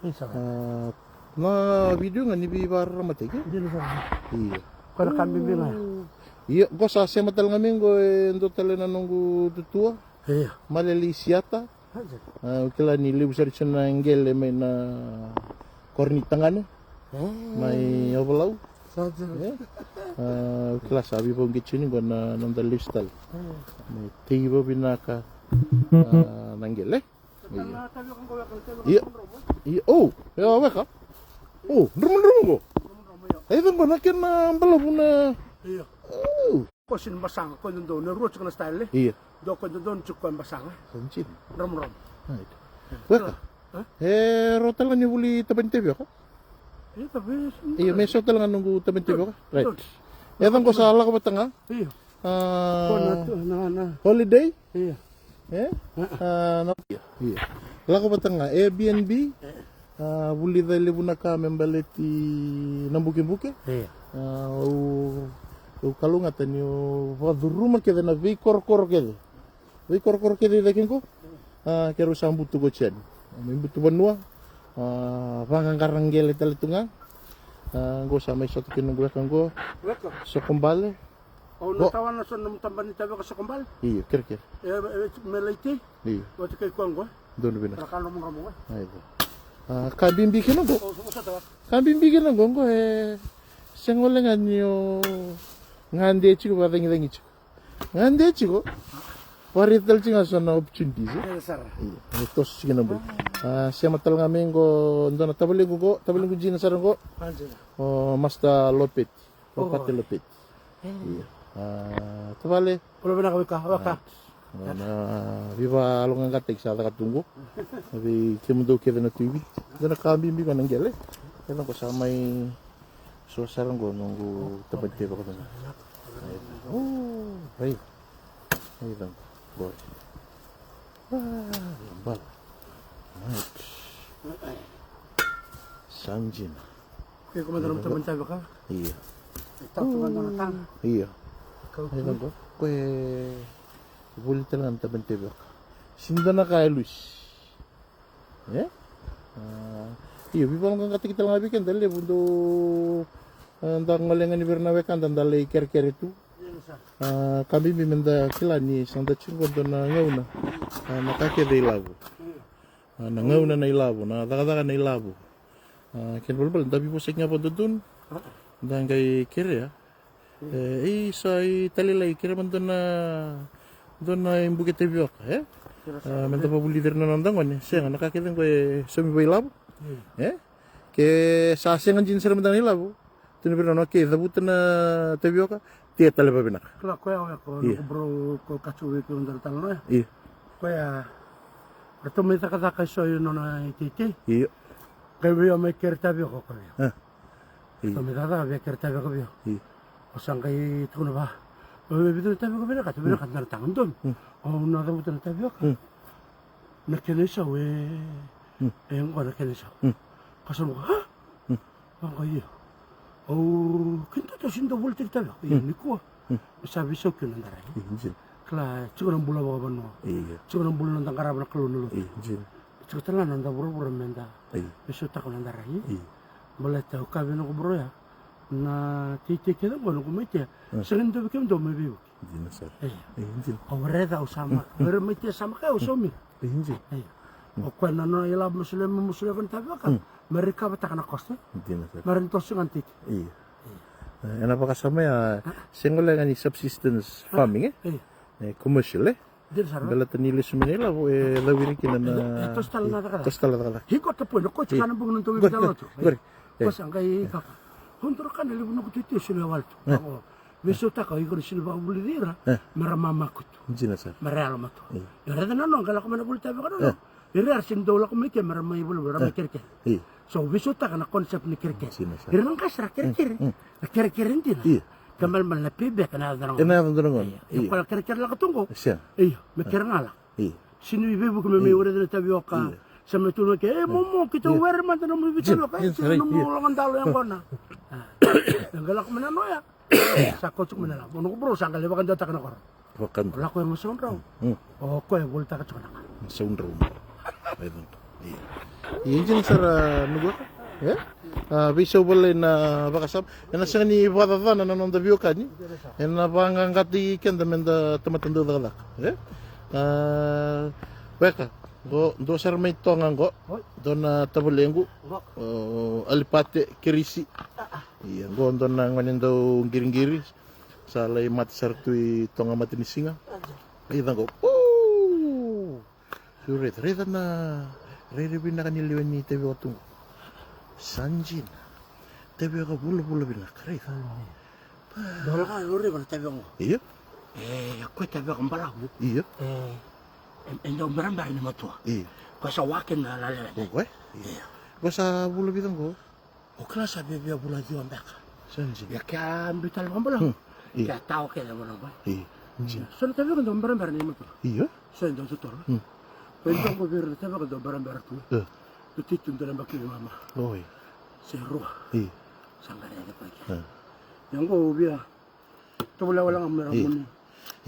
A, na video ga ni veivakararamataki. Io. Koya na ka bibi ga. Io, qo sa sema tale ga mai qo e dua tale na noqu tutua. Io. Malele i Siata. Au kila ni levu sara tiko na qele mai na koro ni tagane mai Ovalau. Au kila sa veivauqeti tiko ni qo na noda lesu tale. Me tei vavinaka na qele. Ia, ia, o, e a weka. O, drumudrumu qo. E ca qo na kena balavu na. Ko sini basaga ko dodonu e rua tiko na style. Ia. Dua ko dodonu tiko ko basaga. Drumudrumu. Weka. E rau tale ga ni vuli taba ni tavioka. Ia, me so tale ga noqu taba ni tavioka. Right. E ca qo sa lako vata ga. Ia. Holiday. Ia. E? Lako vata ga Airbnb. Vulica e levu na ka me baleti na bukebuke. Au kalougata ni o vakacuruma kece na veikorokoro kece. Veikorokoro kece i cake qo. Keirau sa butu ko Jeni mai butu vanua. Vaqaqara qele tale tu ga. Qo sa mai sota kina noqu weka qo. Sokobale. O na tawana so na nomu taba ni tavioka sokobale. Io, kerekere. E me laiti. Io. Vata kei koya qo. Donu vinaka. Ra ka nomu nomu qo. Aivo. Ka bibi kina qo. Ka bibi kina qo qo e sega wale ga ni o gade tiko vakacagicagi tiko. Gade tiko. Vakaraica tale tiko ga so na opportunities e. Io, e toso tiko na bula. Sema tale ga mai qo dua na tavalequ qo, tavalequ jina sara qo. O Master Lopeti. Lopati Lopeti. Ia. Tavale. Olo vinaka weka, weka. Na veivaloqaqataki sa caka tu qo. Vei kemudou kece na Tui Viti. Dua na ka bibi ko na qele. Kece qo sa mai so sara qo noqu taba ni tavioka. O, right. Ai caka qo. Bala. Right. Sa jina. Kei ko mada na taba ni tavioka. Ia. Tau tu ga na taga. Ia. Kau tu. Ko e vuli tale ga na taba ni tavioka. Sini dua na ka e lusi. E? Ia, veivaloqaqataki tale ga vei keda levu dou da gole ga ni vei ira na wekada da lai kerekere tu. Ka bibi me da kila ni sa da tiko dua na gauna na ka kece ilavo. Na gauna na ilavo, na cakacaka na ilavo. Kena balebale da veivosaki ga vakadodonu. Da qai kerea. E, isa i talailai kerea mada dua na, dua na ibuke tavioka e. Me da vakavulici ira na noda gone, sega, na ka kece qo e saumi vakailavo. E ke sa sega jina sara mada na ilavo. Tukuna vei ira na nona, ke cavuta na tavioka, tea tale vakavinaka. Kila koya, oya ko noqu bro ko kaci vei kemudou na talanoa ya. Io. Koya ratou mai cakacaka eso i nona iteitei. Io. Qai vei au mai kere tavioka ko vei au. Ratou mai cakacaka vei kere tavioka vei au. Io. Au sa qai tukuna vaka, o vei vica na tavioka vinakata, vinakata na taga donu. Au na cavuta na tavioka. Na kena isau e, e qo na kena isau. Ka sa vaka, a? Vaqo, io. Au kidacala sini dau volitaki tale. Io, nikua. Me sa veisau kina na darai. Kila, tiko na bula vakavanua. Tiko na bula na noda qarava na Kalou na lotu. Tiko tale ga na noda vuravura me da veisautaka na darai. Baleta au kaya vei noqu bro ya, na teitei kece qo noqu mai tea. Sega ni dua vei kemudou mai veivuke. Dina sara. Io. E, dina. Au raica au sa maka. Au raica mai tea sa maka, au saumi. Io. O koya na nona ilavo me solia, me solia vei na tavioka. Me ra kavataka na cost. Dina sara. Me ra ni toso ga na titi. Io. Ena vakasama ya, sega wale ga ni subsistence farming e? E commercial e? Dina sara. Baleta ni lesu mai na ilavo e cawiri kina na. E toso tale na cakacaka. Toso tale na cakacaka. Iko tapoina ko tiko na bogi na togi tale na tu. Ko sa qai kaka. Ko dua na ka na levu na noqu tuitui solia wale tu. Veisautaka, iko na sini vakavulici ira me ra mamakutu. Dina sara. Me ra yalomatua. Io. Io, raica na noa qai lako mai na vuli tavioka na noa. Ira era sini dau lako mai ke me ra mai vulavula, ra mai kerekere. Io. So veisautaka na concept ni kerekere. Dina sara. Ira na qase ra kerekere. Na kerekere dina. Io. Ka malemale na payback ena yaco dua na gauna. Io. Io. Ko na kerekere lako tu qo. Io, me kere ga lako. Io. Sini veivuke me mai were na tavioka. Io. Sa mai tukuna ke, e momo, keitou were mada na nomu vei tavioka. Io, sa na nomu loga dalo ya qona. Qai lako mai na noa ya. Sa kau tiko mai na lavo. O noqu bro sa qai lai vakadewataka na koro. Vakadua. Lako e Gasaudrau. O koya e volitaka tiko na ka. Gasaudrau. Io. Io, dina sara noqu weka. E? A, veisau vale na vakasama. Ena sega ni vakacacana na noda veiwekani. Ena vaqaqati keda me da tamata dau cakacaka. E? A, weka, qo dua sara mai Toga qo. Dua na tavalequ. O Alipate Kerisi. Ia, qo dua na gone dau qiriqiri. Sa lai mate sara tu i Toga Matanisiga. Raica qo. Sureta, raica na rairai vinaka ni lewe ni tavioka tu qo. Sa dina. Tavioka vulavula vinaka, raica. Dua laka lori vana tavioka qo. Io. E, ko tavioka balavu. Io. E, e dau berabera ni matua. Io. Ko sa wake na lalewe. Ko koe? Io. Ko sa vula vica qo? O kila sa viavia vula ciwa beka. Sa dina. Ia ke a biu tale vakabalavu. Ia. Ke a tawa kece vana qo. Ia. So na tavioka dau berabera ni matua. Io. So e dau totolo. Ko e dau qo vei ira na tavioka dau berabera tu. Ia. Dau tei tu dau leba kina mama. Oi. Se rua. Ia. Sa qaravi koya. Ia qo via Tovolea wale ga mera muni.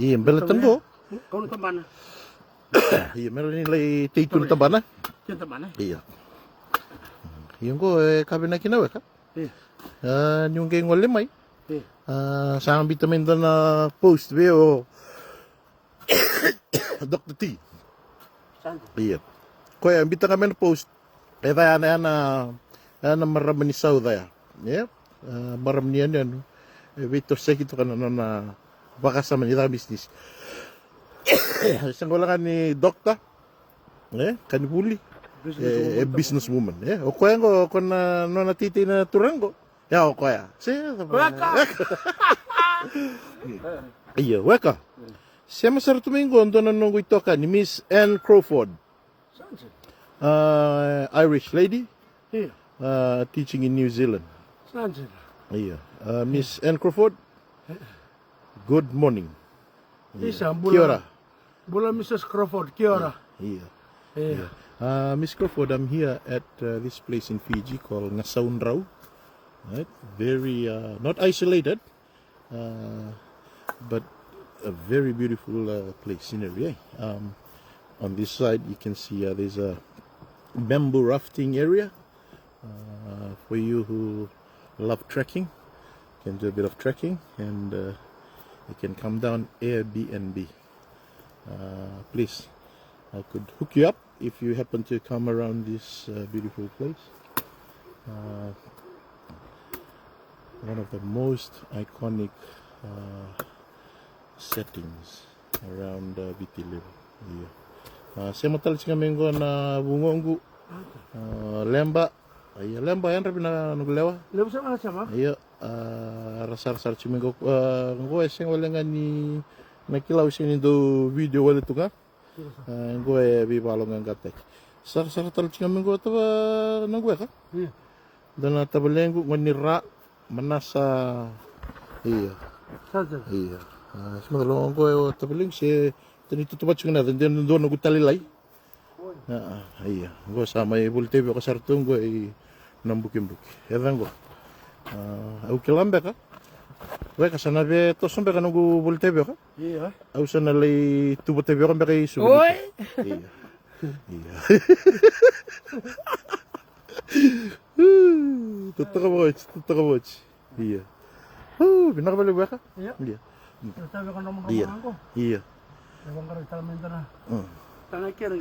Ia, bele taqo. Kau na tabana. Ia, mera ni lai tei tu na tabana. Tei tabana. Ia. Ia qo e ka vinaka kina weka. Ia. A, niu qai gole mai. Ia. A, sa bita mai dua na post vei o Doctor T. Sa dina. Ia. Koya bita ga mai na post. E ca ya na, ya na, ya na marama ni South ya. Ia. A, marama ni yanuyanu. E veitosoyaki toka na nona vakasama ni caka bisinisi. E sega wale ga ni doctor. E, ka ni vuli. E, e business woman. E, o koya qo, o koya na nona teitei na turaga qo. Ia, o koya. Se, weka. Ia, weka. Sema sara tu mai qo dua na noqu itokani, Miss Anne Crawford. Sa dina. Uh, Irish lady. Ia. Uh, teaching in New Zealand. Sa dina. Ia. Uh, Miss Anne Crawford. Good morning. Ia. Isa, bula. Kia ora. Bula, Missus Crawford, kia ora. Ia. Ia. Uh, Miss Crawford, I'm here at, uh, this place in Fiji called Ngasaundrau. Right? Very, uh, not isolated, uh, but a very beautiful, uh, place, scenery, eh? Um, on this side, you can see, uh, there's a bamboo rafting area. Uh, for you who love trekking, you can do a bit of trekking and, uh, you can come down Airbnb. Uh, please, I could hook you up if you happen to come around this, uh, beautiful place. Uh, one of the most iconic, uh, settings around, uh, Viti Levu. Ia. Uh, sema tale tiko mai qo na vugoqu. Uh, Leba. Ia, Leba, yadra vinaka noqu lewa. Levu sema, sema. Ia, a, ra sarasara tiko mai qo, a, qo e sega wale ga ni na kila, au sega ni dau video wale tu ga. A, qo e veivakayaloqaqataki. Sarasara tale tiko mai qo tava noqu weka. Ia. Dua na tavalequ, gone ni Ra, Manasa. Ia. Sa dina. Ia. A, sema tale qo e o tavalequ se tani tutuva tiko na, dua noqu talailai. A, a, ia. Qo sa mai voli tavioka sara tu qo i Nabukebuke. E ca qo. A, au kila beka. Weka sa na via toso beka noqu voli tavioka. Ia. Au sa na lai tuva tavioka beka i Suva. Oi. Ia. Ia. Totoka vakaoti, totoka vakaoti. Ia. Uu, vinaka vakalevu weka. Ia. Ia. Ia. Ia.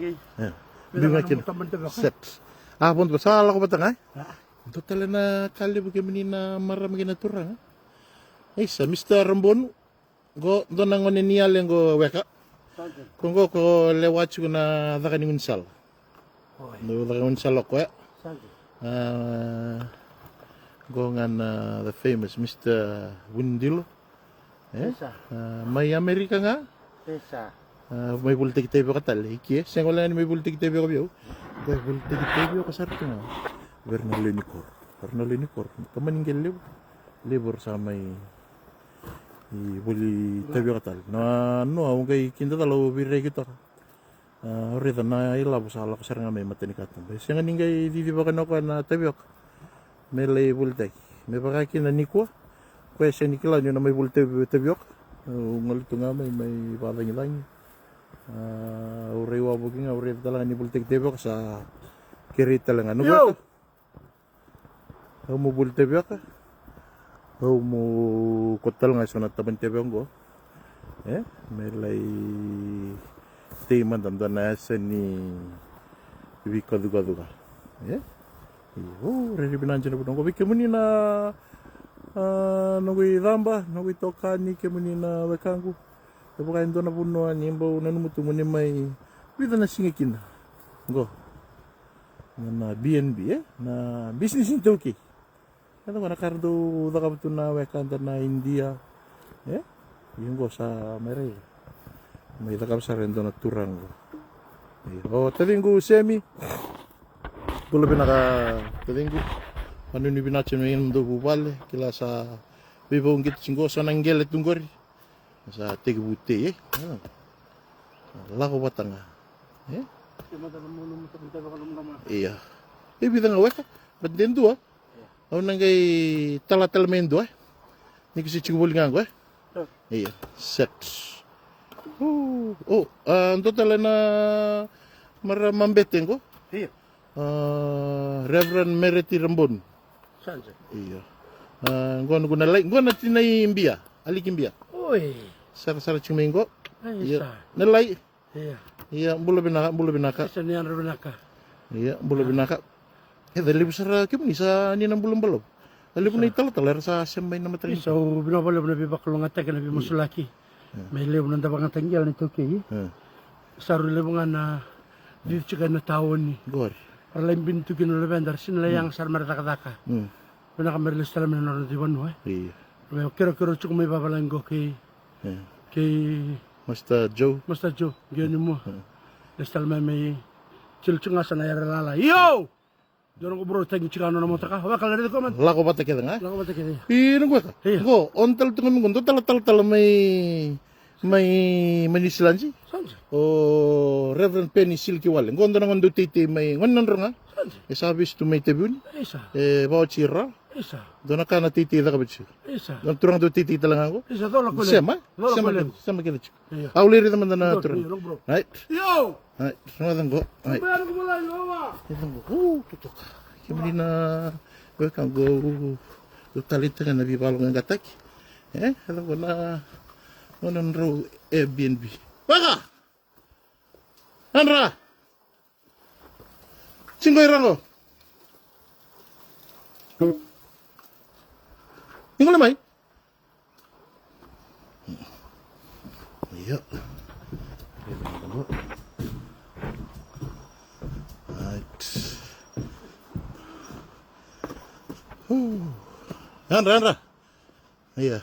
Ia. Set. A, vodo sa lako vata ga, e? Dua tale na ka levu kemuni na marama kei na turaga. Isa, Mister Rabonu. Qo dua na gone ni yale qo weka. Ko qo ko lewa tiko na caka ni gaunisala. Oi. Na caka ni gaunisala o koya. A, qo ga na the famous Mister Vunidilo. E? Isa. A, mai Amerika ga. Isa. A, mai volitaki tavioka tale i ke. Sega wale ga ni mai volitaki tavioka vei au. Qo e volitaki tavioka sara tu ga. Vei ira na lewe ni koro. Vei ira na lewe ni koro. Tamani qai levu. Levu era sa mai i voli tavioka tale. Na noa au qai kidacala au veiraiyaki toka. A, au raica na ilavo sa lako sara ga mai matanikatuba. E sega ni qai cicivaka ni o koya na tavioka me lai volitaki. Me vaka kina nikua, koya e sega ni kila niu na mai voli tavi-, tavioka. Au gole tu ga mai, mai vakacagicagi. A, au rai wavoki ga, au raica tale ga ni volitaki tavioka sa kerei tale ga. Io. Au mo voli tavioka. Au mo kota tale ga eso na taba ni tavioka qo. E me lai tei mada dua na yasa ni veikacukacu ga. E o rairai vinaka dina vanua qo vei kemuni na, a, noqu icaba, noqu itokani, kemuni na wekaqu. E vaka e dua na vanua ni bau nanuma tu mo ni mai vica na siga kina. Qo na B and B, e na bisinisi ni taukei. E dua na ka era dau cakava tu na wekada na Idia. E ia qo sa mai rai mai cakava sara e dua na turaga qo. Ia, o taciqu Semi. Bula vinaka taciqu. Vanuinui vinaka tiko mai na dou vuvale, kila sa veivauqeti tiko qo, so na qele tu qori. Sa tekivu tei, e? A. Lako vata ga. E? Ia. E vica ga weka, but de dua. Au na qai talatala mai dua, e? Ni ko se tiko voli ga qo, e? Ia. Set. O, o, a, dua tale na marama bete qo. Ia. A, Reverend Mereti Rabonu. Sa dina. Io. A, qo na, qo na lai, qo na tinai Bia, Aliki Bia. Oi. Sarasara tiko mai qo. Io. Na lai. Io. Io, bula vinaka, bula vinaka. Sa ni yadra vinaka. Io, bula vinaka. E, da levu sara kemuni sa ni na bula balavu. A levu na italatala era sa sema mai na mataka ni. Sa u vinaka vakalevu na veivakalougatataki, na veimasulaki. Io. Me levu na da vakayagataki qele na iTaukei. Io. Sa rui levu ga na cici tiko ena taoni. Qori. Ra lai bini tu kina na luveda, ra sega ni lai yaga sara me ra cakacaka. Mm. Vinaka me ra lesu tale mai na nodra dui vanua, e. Io. Me kerekere tiko mai vavalagi qo kei, io, kei Master Joe. Master Joe, qo ni mua. Io. Lesu tale mai, mai tilo tiko ga sa na yara lala. Io! Dua na qobro tagi tiko ga nona motaka. Weka, lai raici koya mada. Lako vata kece ga. Lako vata kece. Io, na qo weka. Io. Qo, o na tale tu ga mai qo, dua tale talatala mai, mai, mai Niusiladi. Sa dina. O Reverend Penny Silikiwale. Qo dua na gone dau teitei mai, gone Nadroga. Sa dina. E sa vesu tu mai Taveuni. Isa. E vakaoti ira. Isa. Dua na ka na teitei cakava tiko. Isa. Dua na turaga dau teitei tale ga qo. Isa, cola ko levu. Sema, cola ko levu. Sema kece tiko. Io. Au lai raica mada na turaga. Io, io, bro. Right. Io. Right. Rogoca qo. Right. Bea na kumulai, io, wa. Raica qo. U, totoka. Kemuni na weka qo, u, u taleitaka na veivakaloqaqataki. E, raica qo na, na nodrau Airbnb. Weka! Andra! Tiko i ra qo. Ni gole mai. Io. Right. Uu. Andra, andra. Ia.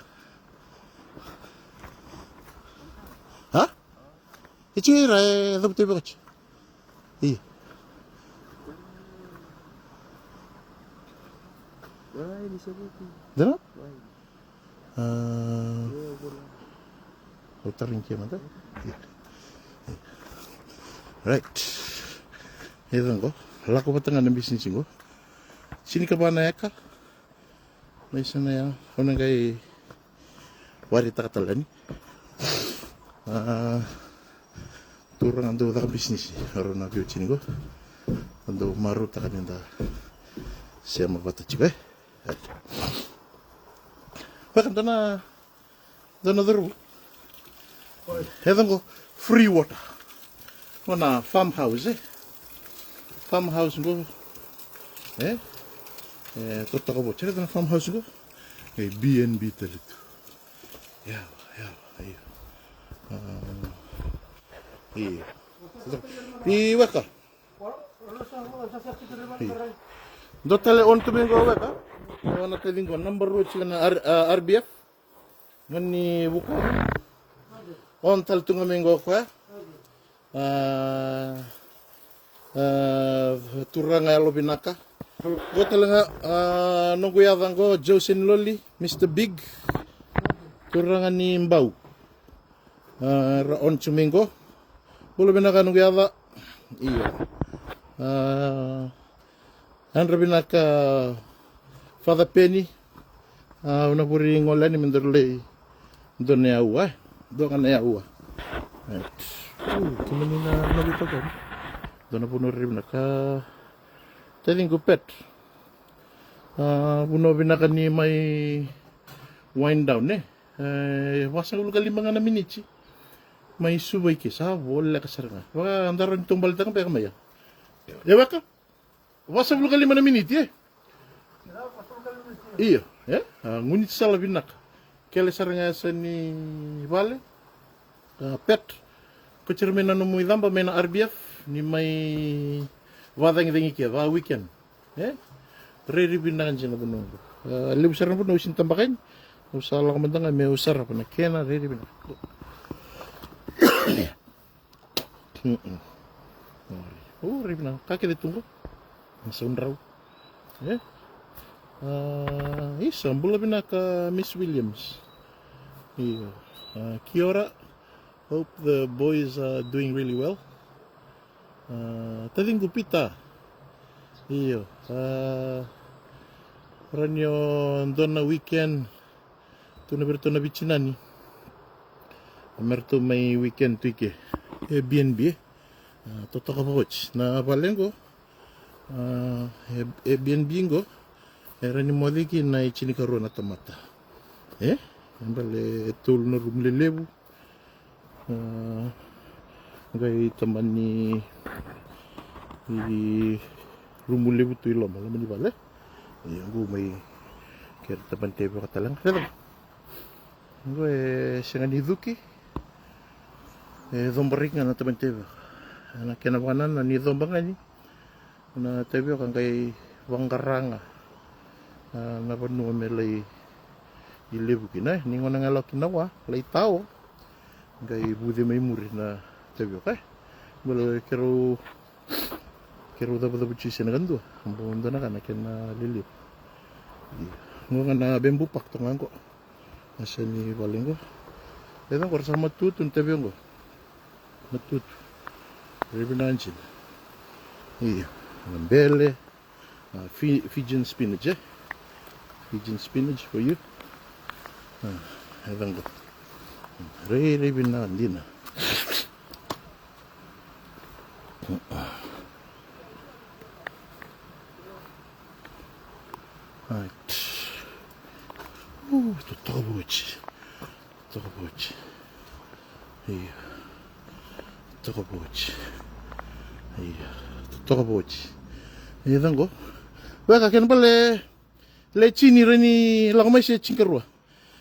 Ha? E tiko i ra e cavuta i vakoti. Ia. Dana? A, au tarogi ke mada. Ia. Right. E ca qo. Lako vata ga na bisinisi qo. Tinikava na eka. Mai sana ya, au na qai waritaka tale yani. A, turaga dau caka bisinisi, rau na veiwatini qo. Dau marautaka ni da sema vata tiko, e. Vaka dua na Dua na cauravou. E ca qo, free water. Qo na farmhouse, e. Farmhouse qo. E? E, totoka vou. Tere na farmhouse qo. E, B and B tale tu. Ia, ia, ia. A, ia. I weka. Ia. Dua tale o na tu mai qo weka. O na kaci qo, naba rua tiko na R-, a, R B F. Gani vuka. O na tale tu ga mai qo o koya. A, a, turaga yalovinaka. Qo tale ga, a, noqu yaca qo, Jose ni Loli, Mister Big. Turaga ni Bau. A, ra o na tu mai qo. Bula vinaka noqu yaca. Io. A, Yadra vinaka, Father Penny. A, au na vuri gole yani me daru lai dua na aua, e. Dua ga na aua. Right. Uu, kemuni na noqu itokani. Dua na vanua rairai vinaka. Taciqu Pet. A, vanua vinaka ni mai wind down, e? E, vasagavulu ka lima ga na miniti. Mai Suva i ke, sa voleka sara ga. Vaka da rawa ni taubaletaka beka mai ya. E vaka? Vasagavulu ka lima na miniti, e? Io, e? A, gunu sala vinaka. Kele sara ga yasa ni vale. A, pet. Ko tira mai na nomu icaba mai na R B F, ni mai vacagicagi ke, va weekend. E? Rairai vinaka dina na vanua oqo. A, levu sara na vanua au sini tabaka yani. Au sa lako mada ga meu sarava na kena rairai vinaka. Mm-mm. O, rairai vinaka. Ka kece tu qo. Na saudrau. E? A, isa, bula vinaka Miss Williams. Io. A, kia ora. Hope the boys are doing really well. A, taciqu Pita. Io. A, rawa ni o dua na weekend tu na vei ratou na vitinani. A, me ratou mai weekend tu i ke. Airbnb, e? A, totoka vakaoti na vale qo. A, e, Airbnb qo. E rawa ni moce kina e tinikarua na tamata. E? E bale e tolu na rumu lelevu. A, qai tamani rumu levu tu i loma, loma ni vale. Ia qo mai kere tamani tevioka tale ga. Raica. Qo e sega ni cuki. E cobaraki ga na tamani tevioka. Na kena vakanananu ni coba ga ni na tevioka qai vaqara ga, a, na vanua me lai levu kina, e. Ni gona ga e lako kina vua, lai tao, qai vuce mai muri na tevioka, e. Bale keirau, keirau cavucavu tiko se na ka dua, bau dua na ka na kena lelevu. Ia. Qo ga na bamboo park toka ga qo. Na seni vale qo. E, qo ra sa matutu na tevioka qo. Matutu. Rairai vinaka dina. Ia. Na bele. A, Fi-, Fijian spinach, e? Fijian spinach for you. A, e, qo. Rairai vinaka dina. Right. U, totoka vakaoti. Totoka vakaoti. Io. Totoka vakaoti. Io. Totoka vakaoti. Ia, qo. Vaka kena bale le tini, rawa ni lako mai se tinikarua.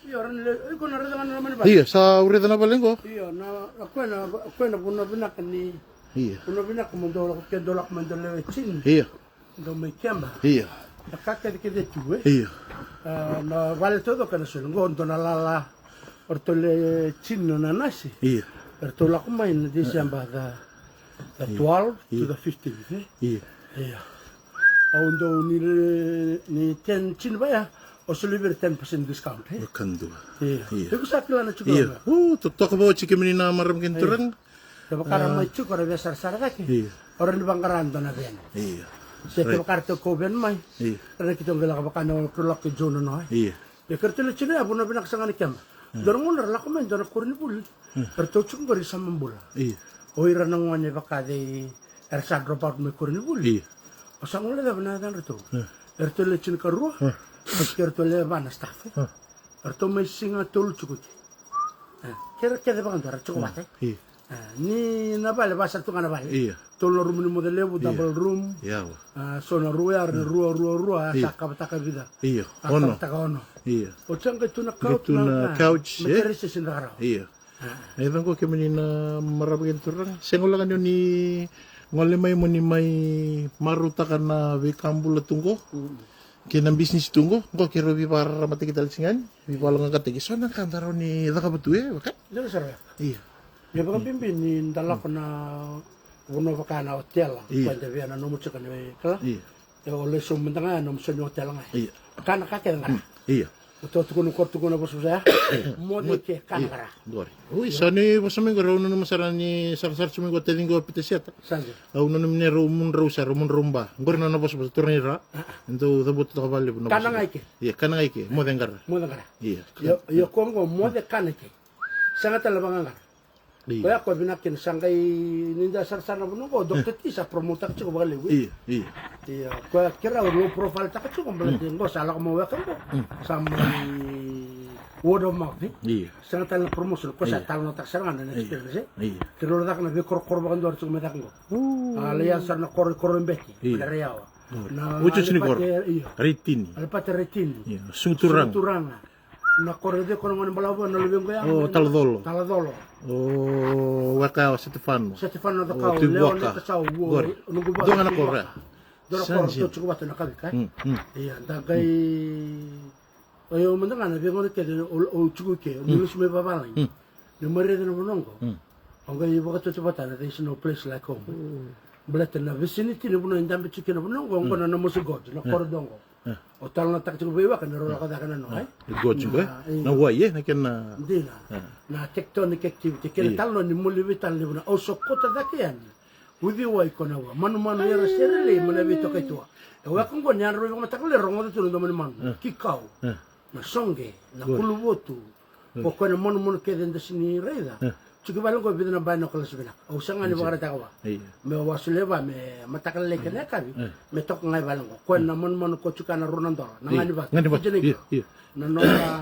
Io, rawa ni le, iko na raica ga na loma ni vale. Io, sa au raica na vale qo. Io, na, na koya na, koya na vanua vinaka ni. Io. Vanua vinaka mo dou lako, ke dou lako mai dou lewe tini. Io. Dou mai keba. Io. Na ka kecekece tu, e? Io. A, na vale taucoko ena soli. Qo dua na lala. O ratou le tini na nanasi. Io. Eratou lako mai na December the, the twelve to the fifteenth, e? Io. Io. Au dau ni, ni ten tini vaya, o soli vei ira ten percent discount, e? Vakadua. Io. Io. Iko sa kila na tiko. Io. O, totoka vakaoti kemuni na marama kei na turaga. Kevaka ra mai tiko ra via sarasara cake. Io. O rawa ni vaqara dua na veni. Io. Se kevaka ratou kau veni mai. Io. Ra na keitou qai lako vaka na ratou lako kei Joe Nonoa. Io. Ia keratou na tiko ya, vanua vinaka sara ga ni keba. Dua na gauna ra lako mai dua na koronivuli. Ratou tiko qori sa mabula. Io. O ira na gone vaka cei era sa drop out mai koronivuli. Io. O sa gole cava na yacadratou. Eratou le tinikarua. Keratou le va na staff. Eratou mai siga tolu tiko ke. Kei ira kece vakadua ra tiko vata. Io. A, ni na vale, vasa tu ga na vale. Io. Tolu na rumu ni moce levu, double room. Io. A, so na rua, ya, na rua, rua, rua, sa kavataka vica. Io. A, ono. Kavataka ono. Io. O tsa qai tu na couch, qai tu na couch, e? Matarese se na rawa. Io. A. E, qo kemuni na marama kei na turaga. Sega walega ni o ni gole mai mo ni mai marautaka na veika bula tu qo. Kei na bisinisi tu qo, qo keirau veivakararamataki tale tiko ga yani, veivakalogaqataki. So na ka da rawa ni cakava tu, e, vaka? Dina sara ya. Io. Ia vakabibi ni da lako na vanua vaka na otela, io, koya da via na nomu tiko ni kala. Io. E o lesu mada ga ya nomu sau ni otela ga. Io. Kana ka kece ga. Io. O tou tukuna, ko tukuna vosavosa ya. Moce ke kana qara. Qori. Oi, sa ni vosa mai qori, au nanuma sara ni sarasara tu mai qo taciqu o Pita Seta. Sa dina. Au nanuma ni rau mudrau sara, mudrau ba. Qori na nona vosavosa, turaga ni ra. A, a. Dau cavuta toka vakalevu na vosa. Kana ga i ke. Ia, kana ga i ke, moce qara. Moce qara. Ia. Ia, ia ko qo moce kana i ke. Sega tale vakaqara. Io. Koya ko vinaka kina sa qai ni da sarasara na vanua qo, Doctor T sa promote-taka tiko vakalevu. Io, io. Io, koya kei rau low profile-taka tiko, baleta qo sa lako mai weka qo. Sa mai word of mouth, e? Io. Sega tale na promotion, ko sa talanoataka sara ga na experience, e? Io. Kei rau caka na veikorokoro vakadua ra tiko mai caka qo. A lai yaco sara na koro i koro i beti, io, na Raiyawa. Na Uciuci ni koro. Io. Raitini. Alepate Raitini. Io. Sugu Turaga. Sugu Turaga. Na koro e cei ko na gone balavu na luvequ ya? O Talacolo. Talacolo. O weka o Setefano. Setefano Cakau, o Tui Leone Vuaka. Tasau, o noqu vaka. Dua ga na koro ya. Dua na koro. Sa jina. Tou tiko vata na kavika, e? Ia, da qai o yau mada ga na veigauna kece o, o tiko i ke, o ni lesu mai vavalagi. Ni mai raica na vanua oqo. O qai vakatautauvata na there is no place like home. Baleta na vicinity ni vanua e dabe tiko kina vanua oqo, oqo na Namosi Gorge, na koro oqo. O talanoataka tiko vei weka na rau lako cake na noa, e? E Gorge oqo, e? Na wai, e? Na kena dina. Na tectonic activity, kena talanoa ni moli vei tale ni vanua. Au sokota cake yani. Uciwai ko na ua. Manumanu era sere lei mai na veitoka i tua. E weka oqo ni yadra vei vakamataka lei rogoca tu na domo ni manu. Kikau. Na soqe, na kuluvotu. Ko koya na manumanu kece da sini raica. Tiko vale oqo vica na binoculars vinaka. Au saga ni vakaraitaka va. Me wa solia va me mataka lailai kena yakavi. Me toka ga i vale oqo. Koya na manumanu ko tiko na rua na dola. Na gani vatu. Gani vatu. Io, io. Na nodra,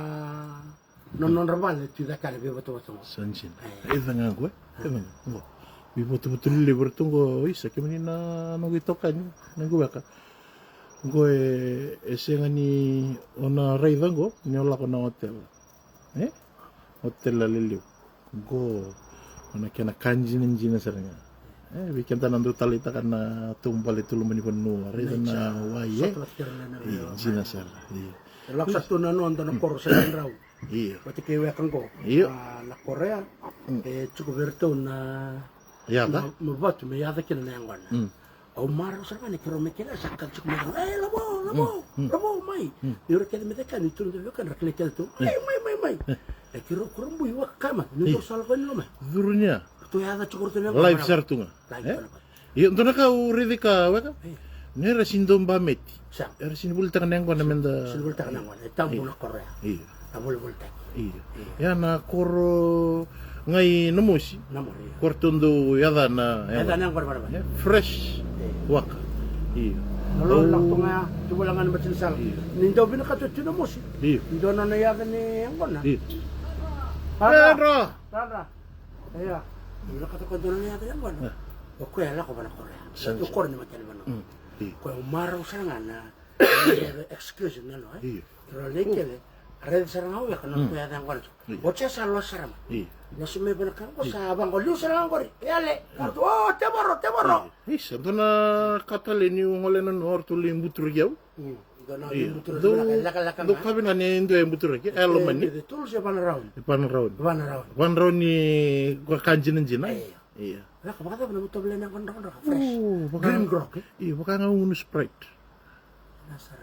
na nodra vale tu cake na veivotavota oqo. Sa jina. E caka ga oqo, e? E caka ga oqo. Veivotavota lelevu ratou oqo, isa, kemuni na noqu itokani, noqu weka. Oqo e, e sega ni o na raica oqo ni o lako na hotel. E? Hotel lelevu. Oqo o na kena ka jinajina sara ga. E, vei keda na dau taleitaka na taubale, toloma ni vanua, raica na wai, e? Io, jina sara. Io. E lako sa tu na noda na koro sa yadrau. Io. Vata kei weka oqo. Io. A, na koro ya. E tiko vei ratou na, na, na vatu me yaca kina na yaqona. Au marau sara ga ni keirau mai kina sa ka tiko mai, e, lavo, lavo, lavo mai. Ni ura kece me caka ni tu na veiwekani ra kilai kece tu. Mai, mai, mai, mai. E keirau kurabui waka mai. Ni dau sala koya ni lomai. Curu ni a. Ratou yaca tiko ratou na yaqona. Live sara tu ga. Live sara ga. Io, dua na ka au raica ka weka. Ni era sini dau bameti. Sa. Era sini volitaka na yaqona me da. Sini volitaka na yaqona. E tabu na koro ya. Io. Na volivolitaki. Io. Ia na koro ga i Namosi. Namosi, io. Ko ratou dau yaca na yaqona. Yaca na yaqona vanavana. Fresh. Waka. Io. Na lolo lako tu ga ya, tu vale ga na matina sala. Io. Ni dau vinakata tu Namosi. Io. Dua nona yaca ni yaqona. Io. Dra, dra. Dra, dra. Ia. Vinakata ko dua nona yaca ni yaqona. O koya e lako vana koro ya. Sa, sa. Koro ni matani vanua. Io. Koya au marau sara ga na excuse na no, e? Io. Keirau lai kele, raica sara ga o weka na koya yaca yaqona. Io. Oti ya sa losa sara ga. Io. Losa mai vana ka qo sa vaqo liu sara ga qori. E yale. Io. Ratou, o, tevoro, tevoro. Io. Isa, dua na ka tale niu gole na no, ratou lai buturaki au. Io. Dua na lai buturaki au, lakalaka ga. Dou ka vinaka ni dua e buturaki, e lomani. E tolu se vana rauni. E vana rauni. Vana rauni. Vana rauni ko ka jinajina. Io. Io. Vaka, vakacava na uta vale na yaqona drakadraka, fresh. Green grog, e? Io, vaka ga gunu Sprite. Na sara.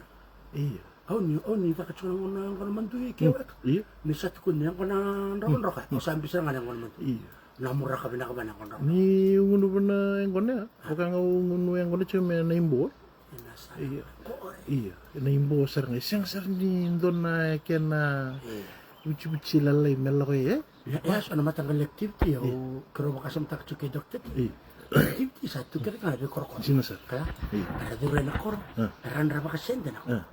Io. Au ni, au ni caka tiko na yaqona madui ke weka. Io. Ni sa tukuni yaqona drakadraka. Au sa biu sara ga na yaqona madui. Io. Na muraka vinaka vana yaqona drakadraka. Ni gunu vana yaqona ya. Vaka ga gunu yaqona tiko me na ibo. Io. Io, na ibo sara ga. E sega sara ni dua na kena vucivuci lalai me lako, e? Ia, ia, so na mataqali activity, au, keirau vakasamataka tiko kei Doctor T. Io. Activity sa tu kece ga na veikorokoro. Jina sara. Kala? Io. Era curu ena koro, era dra vakasede na koro.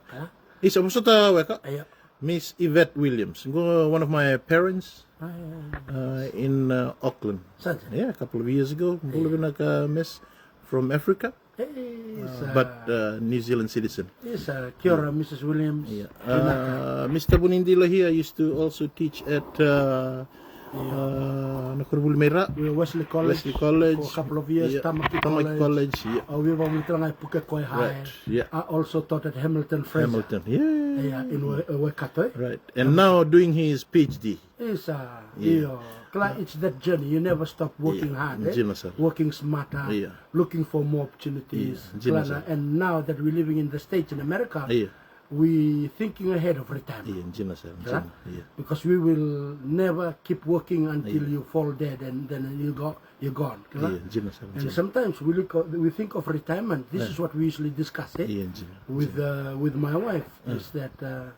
Kala? Isa, vosota weka. Io. Miss Yvette Williams. Qo one of my parents, uh, in, uh, Auckland. Sa, sa. Yeah, a couple of years ago. Bula vinaka, Miss, from Africa. Hey, but, uh, New Zealand citizen. Isa, kia ora, Missus Williams. Yeah. Uh, Mister Vunidila here used to also teach at, uh, uh, na koronivuli mai ra. Wesley College. Wesley College. For a couple of years, yeah. Tamaki College. Tamaki College, yeah. Uh, we were with Pukekoi High. Right, yeah. I also taught at Hamilton Fraser. Hamilton, yeah. Yeah, in Wai-, uh, Waikato, eh? Right. And now doing his PhD. Isa, io. Kila, it's that journey. You never stop working hard, eh? Jina sara. Working smarter, looking for more opportunities. Jina sara. And now that we're living in the States, in America, we thinking ahead of retirement. Jina sara. Kila? Because we will never keep working until you fall dead and then you go, you're gone. Kila? Jina sara. And sometimes we look, we think of retirement. This is what we usually discuss, eh? With, uh, with my wife, is that, uh,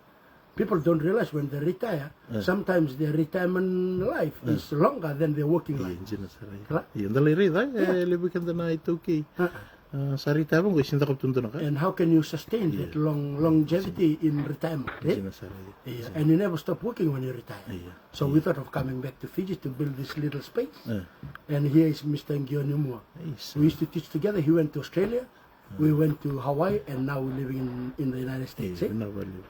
people don't realize when they retire, sometimes their retirement life is longer than their working life. Ia, dina sara, ia. Ia, da lai raica, e levu keda na iTaukei. A, sa retire vaqo, e sega ni cakava tu dua na ka. And how can you sustain that long longevity in retirement, eh? Dina sara, ia. Yeah, and you never stop working when you retire. Yeah. So we thought of coming back to Fiji to build this little space. And here is Mister Gioni Mua. We used to teach together. He went to Australia. We went to Hawaii, and now we're living in, in the United States, eh? Vinaka vakalevu.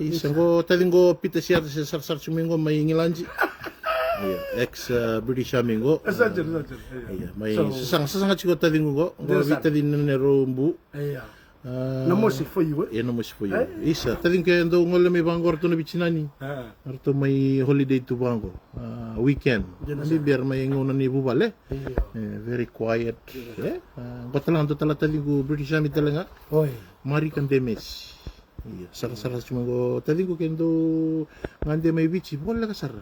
Isa qo taciqu qo Peter Siata, se sarasara tiko mai qo mai Igiladi. Ia, ex, uh, British Army qo. Sa dina, sa dina. Ia, mai sasaga, sasaga tiko taciqu qo. Qo veitacini na neirau bu. Ia. Na mosi for you, eh? Ia, na mosi for you. Isa, taciqu ke dau gole mai vaqo, ratou na veitinani. Ratou mai holiday tu vaqo. A, weekend. Bibi era mai gauna ni vuvale. Very quiet. E, a, qo tale ga dua tale taciqu British Army tale ga. Marika Demesi. Ia, sarasara tiko mai qo taciqu ke dau gade mai Viti voleka sara.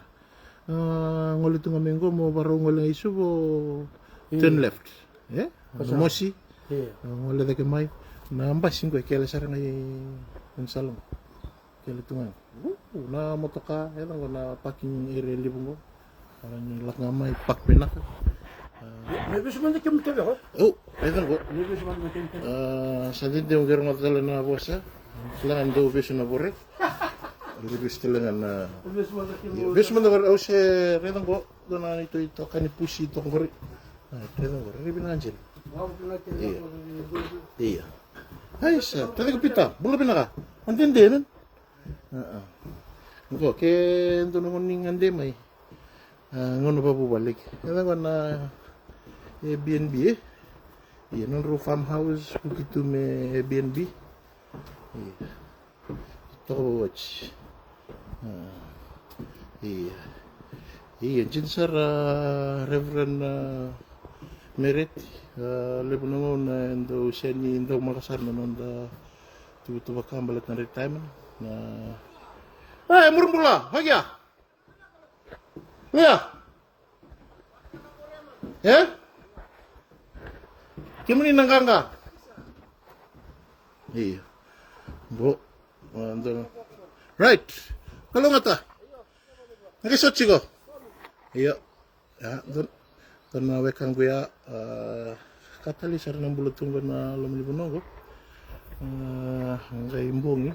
A, gole tu ga mai qo mo varau gole ga i Suva, turn left. E, na mosi. Gole cake mai. Na basi qo e kele sara ga i Salamo. Kele tu ga. Na motoka, e caqo na parking area levu qo. Era ni lako ga mai park vinaka. Me vesu mada kemu teveko. O, e caqo. Me vesu mada kemu teveko. Sa dede qo, qero ga tale na vosa. Kila ga ni dau vesu na vore. Dau vesu tale ga na. Vesu mada vore, au se raica qo. Dua na neitou itokani pusi toka qori. Raica qori, rairai vinaka dina. Ia. Aisa, taciqu Peter, bula vinaka. A dede, man. Qo ke dua na gauna ni gade mai. A, gauna vavuvale ke. E caqo na Airbnb, e? Ia, nodrau farmhouse, kuki tu me Airbnb. Ia. Toka vakaoti. A, ia. Ia, dina sara, a, Reverend, a, Mereti, a, levu na gauna e dau sega ni dau maka sara na noda tuvatuva ka baleta na retirement. Na, e, Murubula, vaqia. Ia. E? Kemuni na qaqa. Ia. Bo. Right. Kalougata. Na qai soti tiko. Ia. Ia, dua na wekaqu ya, a, ka talei sara na bula tu qo na loma ni vanua qo. A, qai bogi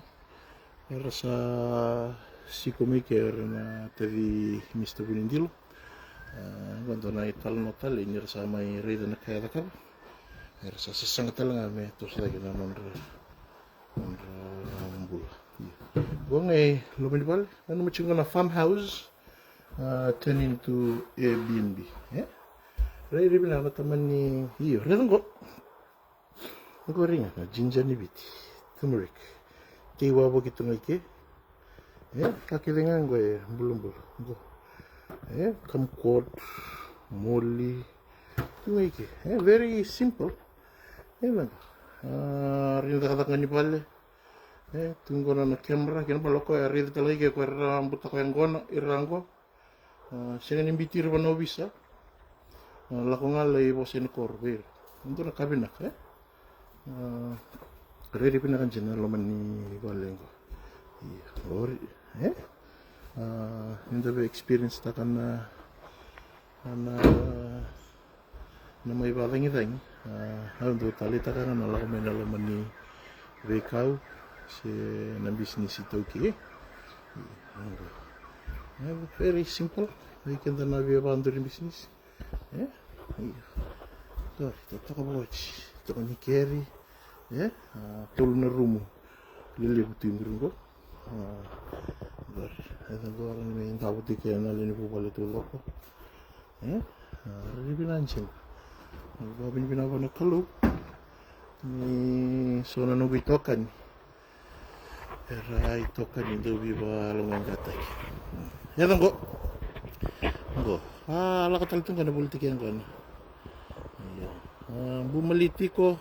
era sa siko mai ke era na taci Mister Vunidilo. A, qo dua na italanoa talei ni ra sa mai raica na ka e cakava. Era sa sasaga tale ga me toso cake na nodra, nodra bula. Ia. Qo ga e loma ni vale, nanuma tiko na farmhouse. A, turn into Airbnb, e? Rairai vinaka na tamani, io, raica qo. Qori ga na ginger ni Viti, turmeric. Kei wavoki tu ga i ke. E, ka kece ga qo e bulabula qo. E, kumquat, moli. Tu ga i ke. E, very simple. E, vinaka. A, rai na cakacaka ga ni vale. E, tu qo na, na camera, kena ibalebale o koya e raica tale ga i ke, o koya era butako yaqona, ira qo. A, sega ni biuti ira vua na ovisa. A, lako ga lai vosa ena koro vei ira. Dua na ka vinaka, e? A, rairai vinaka dina na loma ni vale qo. Ia, qori, e? A, ni da via experience taka na, na, na mai vakacagicagi. A, au dau taleitaka ga na lako mai na loma ni veikau se na bisinisi iTaukei. Ia, very simple. Vei keda na via vakaduri bisinisi. E? Ia. Qori, totoka vakaoti. Toka ni keri. E? A, tolu na rumu lelevu tu i muri qo. A, qori. E, qori ni mai davo tiko na lewe ni vuvale taucoko. E? A, rairai vinaka dina. Vakavinavinaka vua na Kalou ni so na noqu itokani era itokani dau veivakaloqaqataki. Ia, qo. Qo. A, lako tale tu qo na volitaki yaqona. Ia. A, bu mali tiko.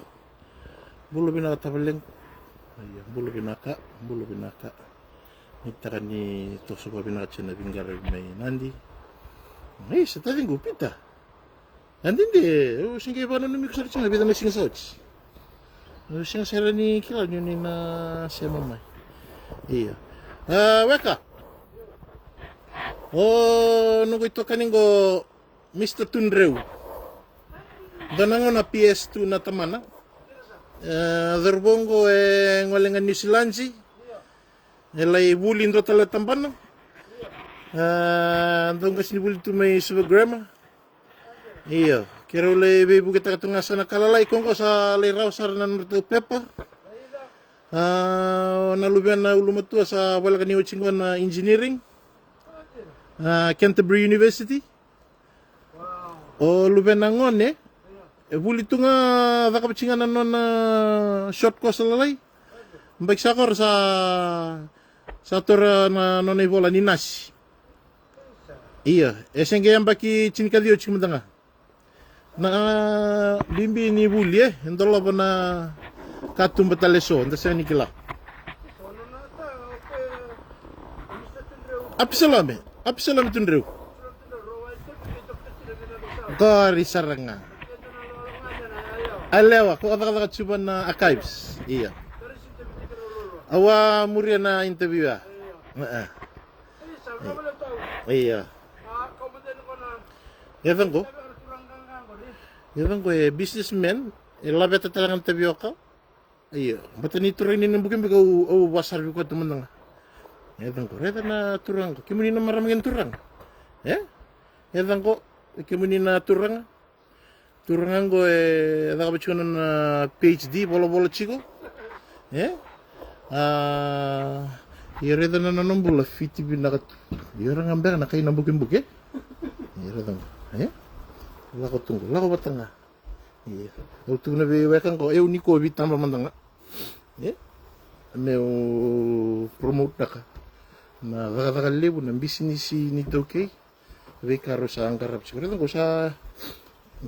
Bula vinaka tavalequ. Ia, bula vinaka, bula vinaka. Nuitaka ni toso vakavinaka tiko na veiqaravi mai Nadi. Isa, taciqu Peter. A dede, au se qai vakananumi iko sara tiko ga, vica na siga sa oti. Au sega sara ni kila ni o ni na sema mai. Ia. A, weka. O noqu itokani qo, Mister Tudreu. Dua na gauna P S two na tamana. E, cauravou qo e gole ga Niusiladi. E lai vuli dua tale tabana. E, dau qasi ni vuli tu mai Suva Grammar. Io, keirau lai veivuketaka tu ga sa na ka lalai, ko qo sa lai rawa sara na nodratou pepa. A, na luvena ulumatua sa voleka ni oti qo na engineering. A, Canterbury University. O luvena gone, e vuli tu ga, cakava tiko ga na nona short course lalai. Baki sa koro sa, sa taura na nona ivola ni nasi. Ia, e se qai yabaki tinikaciwa tiko mada ga. Na bibi ni vuli e, e dolava na katuba tale so, da sega ni kila. Apisalome, Apisalome Tudreu. Qori sara ga. Alewa, ko a cakacaka tu va na archives. Ia. Au a muria na interview ya. E, e. Ia. Ia, caqo. Ia, caqo e businessman, e laveta tale ga na tavioka. Ia, bata ni turaga ni na bukebuke au, au vasara vei koya tu mada ga. Ia, caqo, raica na turaga qo. Kemuni na marama kei na turaga. E? Ia, caqo, kemuni na turaga. Turaga qo e cakava tiko na nona PhD, volavola tiko. E? A, ia raica na nona bula fiti vinaka tu. Ia ra ga beka na kai na bukebuke. Ia raica qo. E? Lako tu qo, lako vata ga. Ia. Au tukuna vei weka qo, eu ni ko vitaba mada ga. E? Meu promote-taka na cakacaka levu, na bisinisi ni taukei. Veika rau sa qarava tiko. Raica qo sa,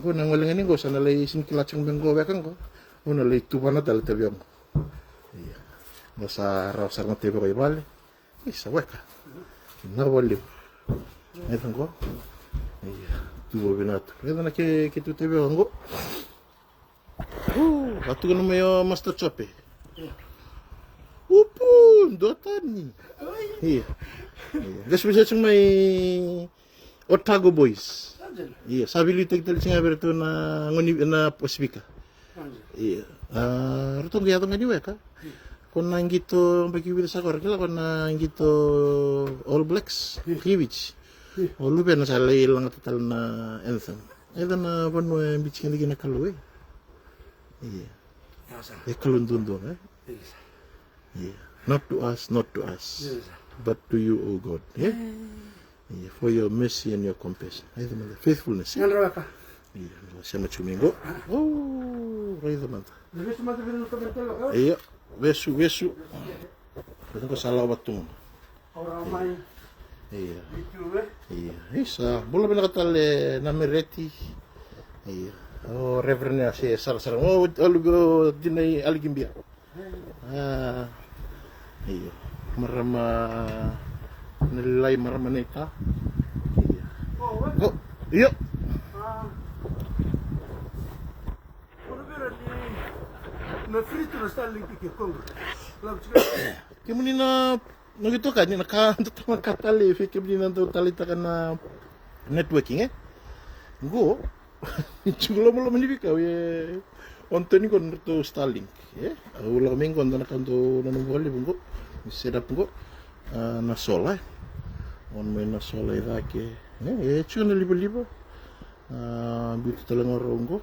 qo na gole ga ni qo sa na lai sini kila tiko me qo weka qo. Au na lai tuvana tale tavioka qo. Ia. Qo sa rawa sara na tavioka i vale. Isa weka. Na vale. Raica qo. Ia. Tuva vinaka tu. Raica na ke, ke tu tavioka qo. O, a tukuna mai o Master Chope. Upu, dua tani. Ia. Ia. Qai sa veisau tiko mai Otago Boys. Ia, sa veiliutaki tale tiko ga vei iratou na gone ni, na Pasifika. Ia. A, ratou qai yaco ga ni weka. Ko na qito baki vica sa kora, kila ko na qito All Blacks, Kiwis. O luvena sa lai lagata tale na anthem. Eda na vanua e biuti keda kina na Kalou, e? Ia. E Kalou duadua ga, e? Ia. Not to us, not to us, but to you, O God, e? Ia, for your mercy and your compassion. Raica mada, faithfulness, e? Ia, sema tiko mai qo. O, raica mada. Ia, vesu, vesu. Vesu qo sa lako vata tu ga. Ia. Ia. Isa, bula vinaka tale na Mereti. Ia. O Reverend ya se sarasara. O, o, o Dinai Alikibia. A, io. Marama na Lilai, marama na Ita. Io. O, io. Kemuni na, na qito ka ni na ka, na ka tale, vei kemuni na dau taleitaka na networking, e? Qo, tiko lomaloma ni veikau e Anthony qo na nodratou Starlink, e? Au lako mai qo, dua na ka dau nanuma vakalevu qo, ni set up qo, a, na solar, e? On mai na solar i cake, e? E tiko na livaliva, a, biuta tale ga o rau qo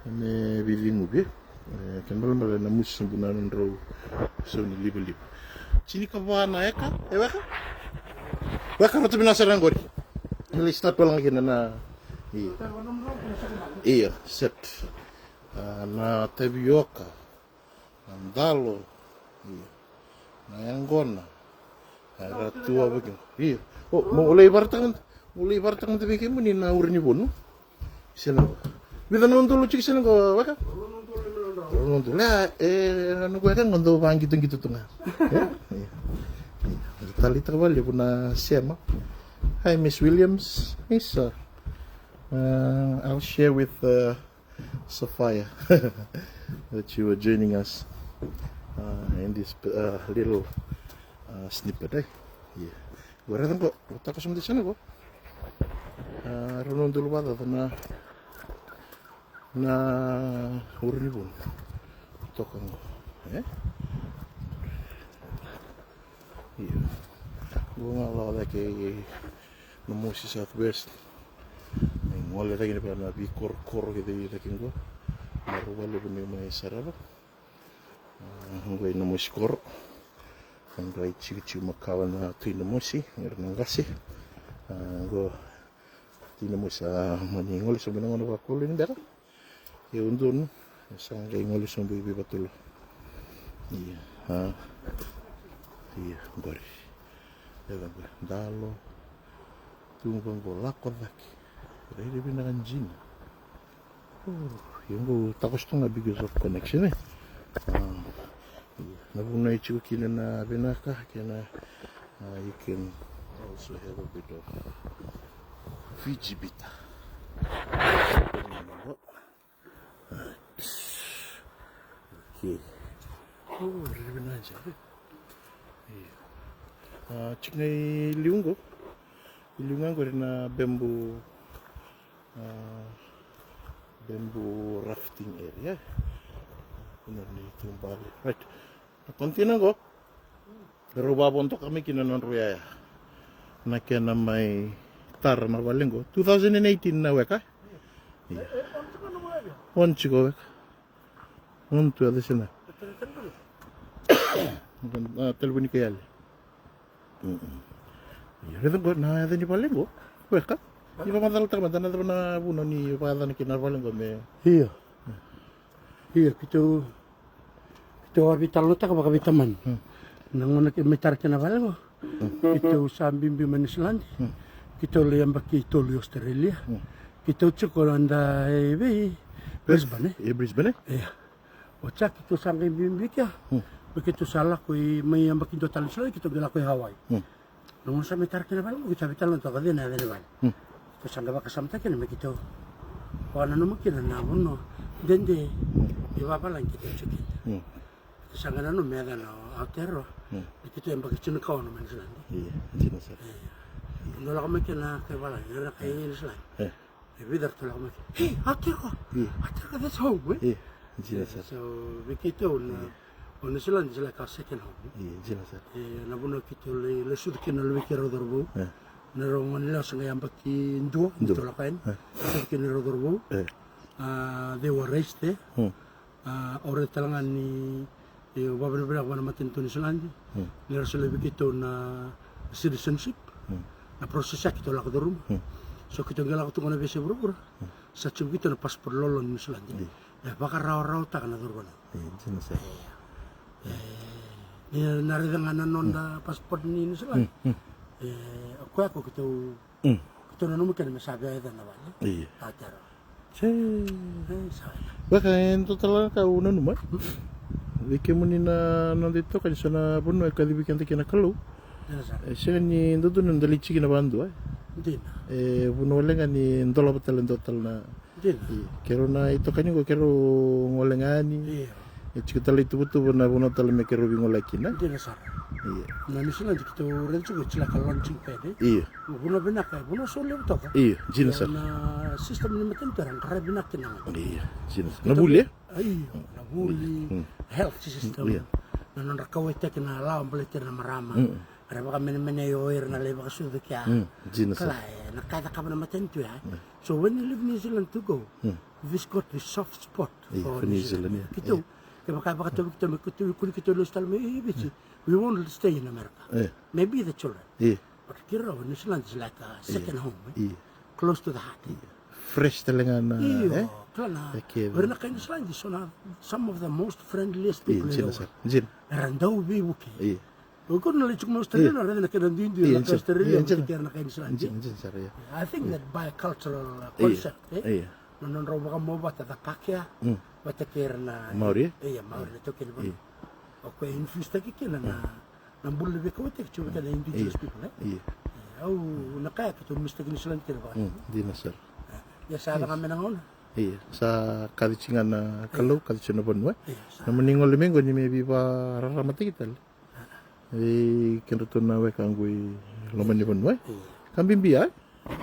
me veicegu vei. E, kena balebale na musu sobu na nodrau sau ni livaliva. Tinikava na eka, e weka? Weka, rauta vinaka sara qori. Ni lai start wale ga kina na, io. Io, set. A, na tavioka, na dalo, io. Na yaqona. Era tu vaka kina. Io. O, mo lai varataka mada, mo lai varataka mada vei kemuni na ura ni vonu. Sena qo. Vica na udolu tiko sena qo, weka? Rua na udolu. Ia, e, na noqu weka qo dau vaqitoqito tu ga. Ia, ia. Ia, taleitaka vakalevu na sema. Hi, Miss Williams. Isa. Uh, I'll share with, uh, Sophia that you are joining us, uh, in this, uh, little A, snippet, e? Ia. Qo raica qo, qo taka sobu dei sana qo. A, rau na udolu vakacaca na, na uri ni vunu. Toka qo, e? Ia. Qo ga lako cake i Namosi Southwest. Mai gole cake ni vaka na veikorokoro kece i cake qo. Na rau valevu ni mai sarava. A, qo i Namosi koro. Qo i Cikociu makawa na Tui Namosi, era na qase. A, qo Tui Namosi, a, mani gole sobu na gauna vakakolo ni beka. E udonu, e sa qai gole sobu i Veivatula. Ia, a. Ia, qori. Ia, qori. Dalo. Tu vaqo, lako cake. Rairai vinaka dina. Ia qo takoso tu ga because of connection, e? A, ia. Na vanua e tiko kina na vinaka kei na, a, you can also have a bit of Fiji bitter. Okay. O, rairai vinaka dina. Ia. A, tiko ga i liu qo. I liu ga qori na bamboo, a, bamboo rafting area. Kuna ni tubale. Right. Na container qo. Rau vakavodoka mai kina na nodrau yaya. Na kena mai tara na vale qo. Two thousand and eighteen na weka. Ia. One tiko weka. One tu a cesena. A, telefoni kai yale. Mm-mm. Ia, raica qo na yaca ni vale qo. Weka. Ni vakamacalataka mada na cava na vuna ni vakayacana kina na vale qo me. Ia. Ia, keitou, keitou a veitalanoataka vakaveitamani. Mm. Na gauna keitou mai tara kina na vale qo. Mm. Keitou sa biubiu mai Niusiladi. Mm. Keitou lai yabaki tolu i Australia. Mm. Keitou tiko eda e vei Brisbane, e? E Brisbane, e? Ia. Oti ya keitou sa qai biubiu kea. Mm. Me keitou sa lako i mai yabaki dua tale Niusiladi, keitou qai lako i Hawaii. Mm. Na gauna sa mai tara kina na vale qo, keitou sa veitalanoataka cei na yaca ni vale. Mm. Keitou sa qai vakasamataka kina me keitou vakananuma kina na vanua dede, mm, ni vavalagi keitou tiko kina. Mm. Keitou sa qai nanuma me yacana o Aotearoa. Mm. Ni keitou yabaki tinikaono mai Niusiladi. Ia, dina sara. Ia. Dou lako mai kina na kai valagi, na kai Niusiladi. E. E vica ratou lako mai kina. Hey, Aotearoa. Ia. Aotearoa, that's home, e? Ia, dina sara. So, vei keitou na, ia, o Niusiladi is like our second home. Ia, dina sara. E, na vanua keitou lai lesu tu kina na luvei keirau cauravou. E. Na rau gone yalewa sa qai yabaki dua, dua, keitou lako yani. E. Lesu tu kina na rau cauravou. E. A, they were raised there. Hmm. A, au raica tale ga ni, e, vakavinavinaka vua na matanitu o Niusiladi. Hmm. Ni ra solia vei keitou na citizenship. Hmm. Na process ya keitou lako curuma. Hmm. So keitou qai lako tu qo na veiyasai vuravura. Hmm. Sa tiko vei keitou na passport lolo ni Niusiladi. Hmm. E vakarawarawataka na cauravou. Hmm, dina sara. E, e, ni na raica ga na noda, hmm, passport ni Niusiladi. Hmm, hmm. E, o koya ko keitou, hmm, keitou nanuma kina me sa via yaco na vale. Ia. Aotearoa. Se. E, sa. Vaka e dua tale na ka au nanuma. Vei kemuni na noda itokani, so na vanua e kacivi keda kina na Kalou. Dina sara. E sega ni dodonu ni da lai tiki na vakadua. Dina. E vuna wale ga ni dolava tale dua tale na. Dina. Ia, keirau na itokani qo keirau gole ga yani. Ia. E tiko tale i tuvatuva na vanua tale me keirau veigolea kina. Dina sara. Ia. Na Niusiladi keitou raica tiko e tiko na ka launching pad, e? Ia. Vanua vinaka, vanua so levu toka. Ia, dina sara. Na system ni matanitu era qaravi vinaka kina ga. Ia, dina sara. Na vuli, e? Io, na vuli, mm, health system. Ia. Na nodra kauwaitaki na lawa baleti ira na marama. Mm. Era vakamenemenei o ira na lai vakasucu kea. Mm, dina sara. Kila, e, na ka e cakava na matanitu ya. Mm. So when you leave New Zealand to go, mm, this got the soft spot, ia, for New Zealand. Ia, keitou, ia, kevaka e vakatau vei keitou me keitou, kuni keitou lesu tale mai, e, Viti, mm, we won't stay in America. Ia. Maybe the children. Ia. But keirau, New Zealand is like a, ia, second home, e? Ia. Close to the heart. Ia. Fresh tale ga na, io, e? Kila na, e kece. O ira na kai New Zealand, so na, some of the most friendliest, ia, people in the world. Dina sara. Dina. Era dau veivuke. Ia. O koya na lai tiko mai Australia, ia, na raica na kena duidui, ia, na kai Australia, ia, vata kei ira na kai Niusiladi. Dina, dina sara, ia. I think, ia, that bicultural, uh, ia, concept, e? Ia. Na nodrau vakamau vata, the pakea, mm, vata kei ira na Maori, e? Ia, Maori, ia, na taukei ni vanua. Ia. O koya e infuse taki kina na, mm, na bula ni veikauwaitaki tiko vei keda indigenous, ia, people, e? Ia. Ia, au na kaya keitou miss taki Niusiladi kina vaka. Mm, dina sara. Ia, sa, yes, yaco ga mai na gauna. Ia, sa kaci tiko ga na Kalou, ia, kaci tiko na vanua. Ia, sa. Na mani gole mai qo ni me veivakararamataki tale. E kedratou na weka qo i loma ni vanua, e? Io. Ka bibi, e?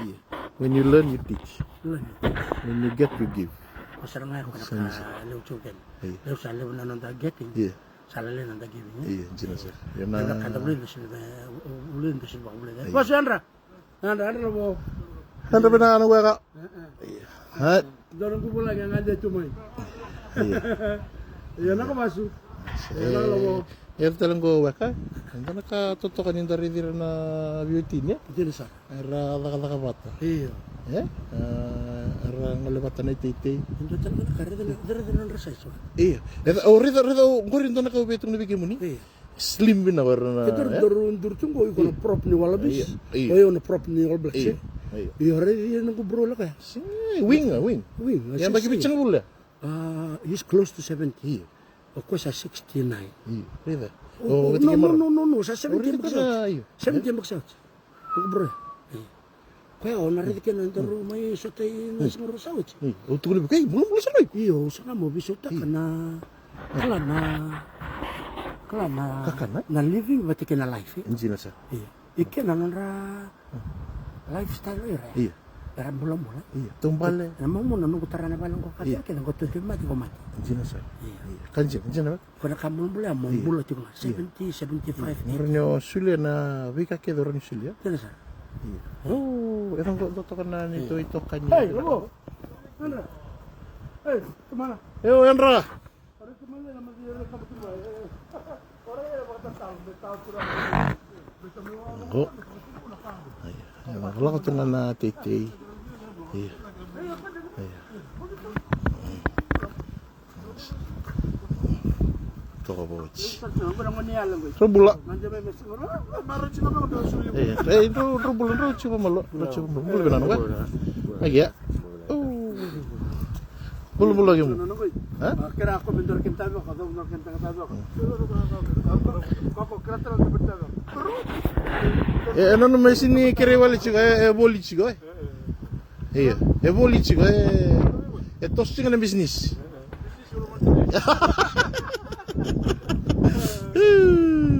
Io. When you learn, you teach. Learn, you teach. When you get, you give. Ko sara ga ya ko na ka levu tiko kina. Io. Levu sa levu na noda getting. Io. Sa lailai na noda giving, e? Io, dina sara. Io, na ka da vulica, da sega ni vulica, da sega ni vakavulica. Io. Ko sa yadra. Yadra, yadra na vo. Yadra vinaka na weka. E, e. Io. Dua na quvulagi a gade tu mai. Io. Io, na ka vasu. Io, na ka lavo. Io, tale qo weka. Dua na ka totoka ni da raici ira na veiwatini, e? Dina sara. Era cakacaka vata. Io. E? A, era gole vata na iteitei. Dua tale na ka, raica na, raica na nodra size, e? Io. Raica, o raica, raica, o qori dua na ka au via tukuna vei kemuni. Io. Slim vinaka o ira na, e? Keitou dau duri tu qo, iko na prop ni Wallabies. Io, io. O yau na prop ni All Blacks, e? Io, io. Io, raici na noqu bro lako ya. Wing, a, wing. Wing, a, yabaki vitusagavulu ya? A, he's close to seventy. Io. O koya sa sixty-nine. Io, raica. O, no, no, no, no, sa seventy yabaki sa oti. Io. Seventy yabaki sa oti. Noqu bro. Io. Koya o na raici kina na daru mai sota i na siga rua sa oti. Io, au tukuna vei koya, ei, bulabula sara. Io, au sa ga mo veisautaka na, kala na, kala na, kakana, na living vata kei na life, e? Dina sara. Io. I kena nodra lifestyle o ira. Io. Era bulabula. Io, taubale. Na mamu na noqu tara na vale qo ka kece, qo tautubi mate qo mate. Dina sara. Io. Io. Ka dina, dina. Ko na ka bulabula ya mo bula tiko ga, seventy, seventy-five. Io. O rawa ni o solia na veika kece o rawa ni solia. Dina sara. Io. O, e vaqo, dua toka na neitou itokani. Ei, lovo. Andra. Ei, tamana. Io, Andra. Qo. Io, lako tu ga na teitei. Io. Io. Toka voti. Drau bula. E, e, drau, drau bula, drau tiko malo, drau tiko malo. Bula vinaka, e? Agia. Bulabula kemu. E? E, e, nona mai sini kerei wale tiko, e, e voli tiko, e? Io, e voli tiko, e, e toso tiko na bisinisi.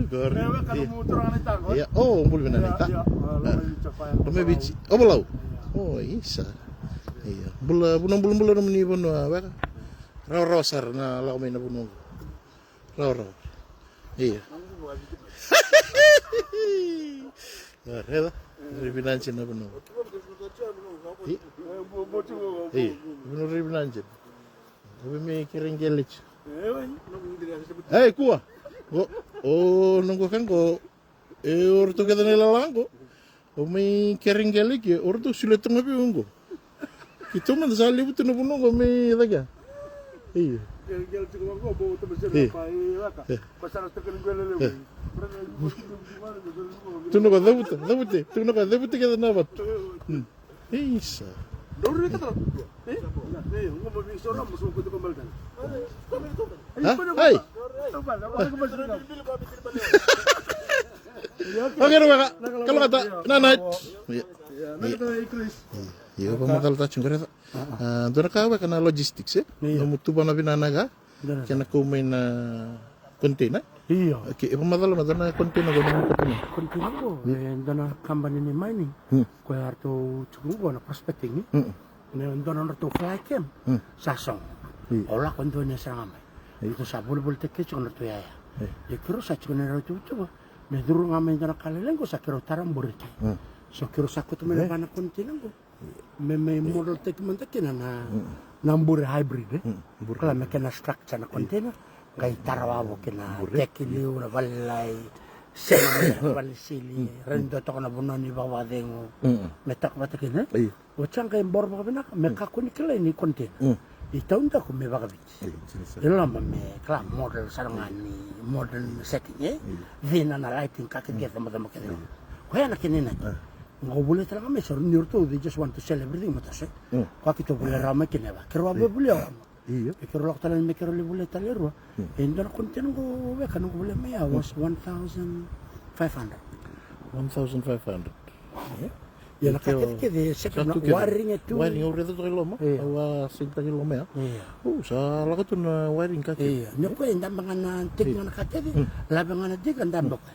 Qori. Io. Io, o, bula vinaka na ita. Io, io, a, loma i Viti. Loma i Viti. O, Valau. O, isa. Io. Bula, bula, bula, bula, nomuni vanua, weka. Rawarawa sara na lako mai na vanua qo. Rawarawa. Io. Io, raica. Rui vinaka na vanua. Io. Io, vanua rui vinaka. Au via mai kerei qele tiko. Ei, kua. O, o, noqu ka qo. E, o ratou kece na ilala qo. Au mai kerei qele ke, o ratou solia tu ga vei au qo. Keitou mada sa levu tu na vanua qo mai cake. Io. Io. Tukuna o koya, cavuta, cavuta. Tukuna o koya, cavuta kece na vatu. Hmm. Isa. Ha? Ai. Okay, na weka. Kalougata. Na night. Io, io. Io, vakamacalataka tiko qori. A, dua na ka weka na logistics, e? Io. Nomu tuvana vinaka ga. Kena kau mai na container. Io. Okay, e vakamacala mada na container qo, na container qo. Io. E dua na kabani ni mining. Hmm. Koya ratou tiko qo na prospecting, e? Hmm. Na dua na nodratou fly cam. Hmm. Sa sogo. Io. O lako dua ni sara ga mai. Io. Ratou sa volivolitaki tiko na nodratou yaya. Io. Ia keirau sa tiko na nodratou tiko. Me curu ga mai dua na ka lailai qo sa keirau tara bure. Hmm. So keirau sa kauta mai na va na container qo. Me, me model taki mada kina na, na bure hybrid, e? Mm, bure. Kala me kena structure na container, qai tara wavoki na teki liu, na vale lalai, sema na vale sili, rawa ni dua toka na vanua ni vakavakacegu. Mm. Me taka vata kina, e? Io. Oti sa qai boro vakavinaka, me kakua ni kilai ni container. Mm. I taudaku me vakaviti. Io, dina sara. I loma me kala model sara ga ni modern setting, e? Io. Cina na lighting ka kece, kece, mada, mada kece. Io. Koya na kena inaki. A. Qo volia tale ga mai, so ni ratou, they just want to sell everything, ma toso. Mm. Koya keitou volia rawa mai kina, e va. Keirau a via volia. Io. E keirau lako tale mai, keirau lai volia tale e rua. Mm. E dua na container qo, weka, noqu volia mai ya was one thousand five hundred. One thousand five hundred. Io. Ia na ka kecekece, e sega na wiring e tu. Wiring au raica toka i loma. Io. Au a sega ni toka i loma ya. Io. O, sa lako tu na wiring ka kece. Io. Ni o koya e dabe ga na teki ga na ka kece. Mm. Lave ga na diga, dabe o koya.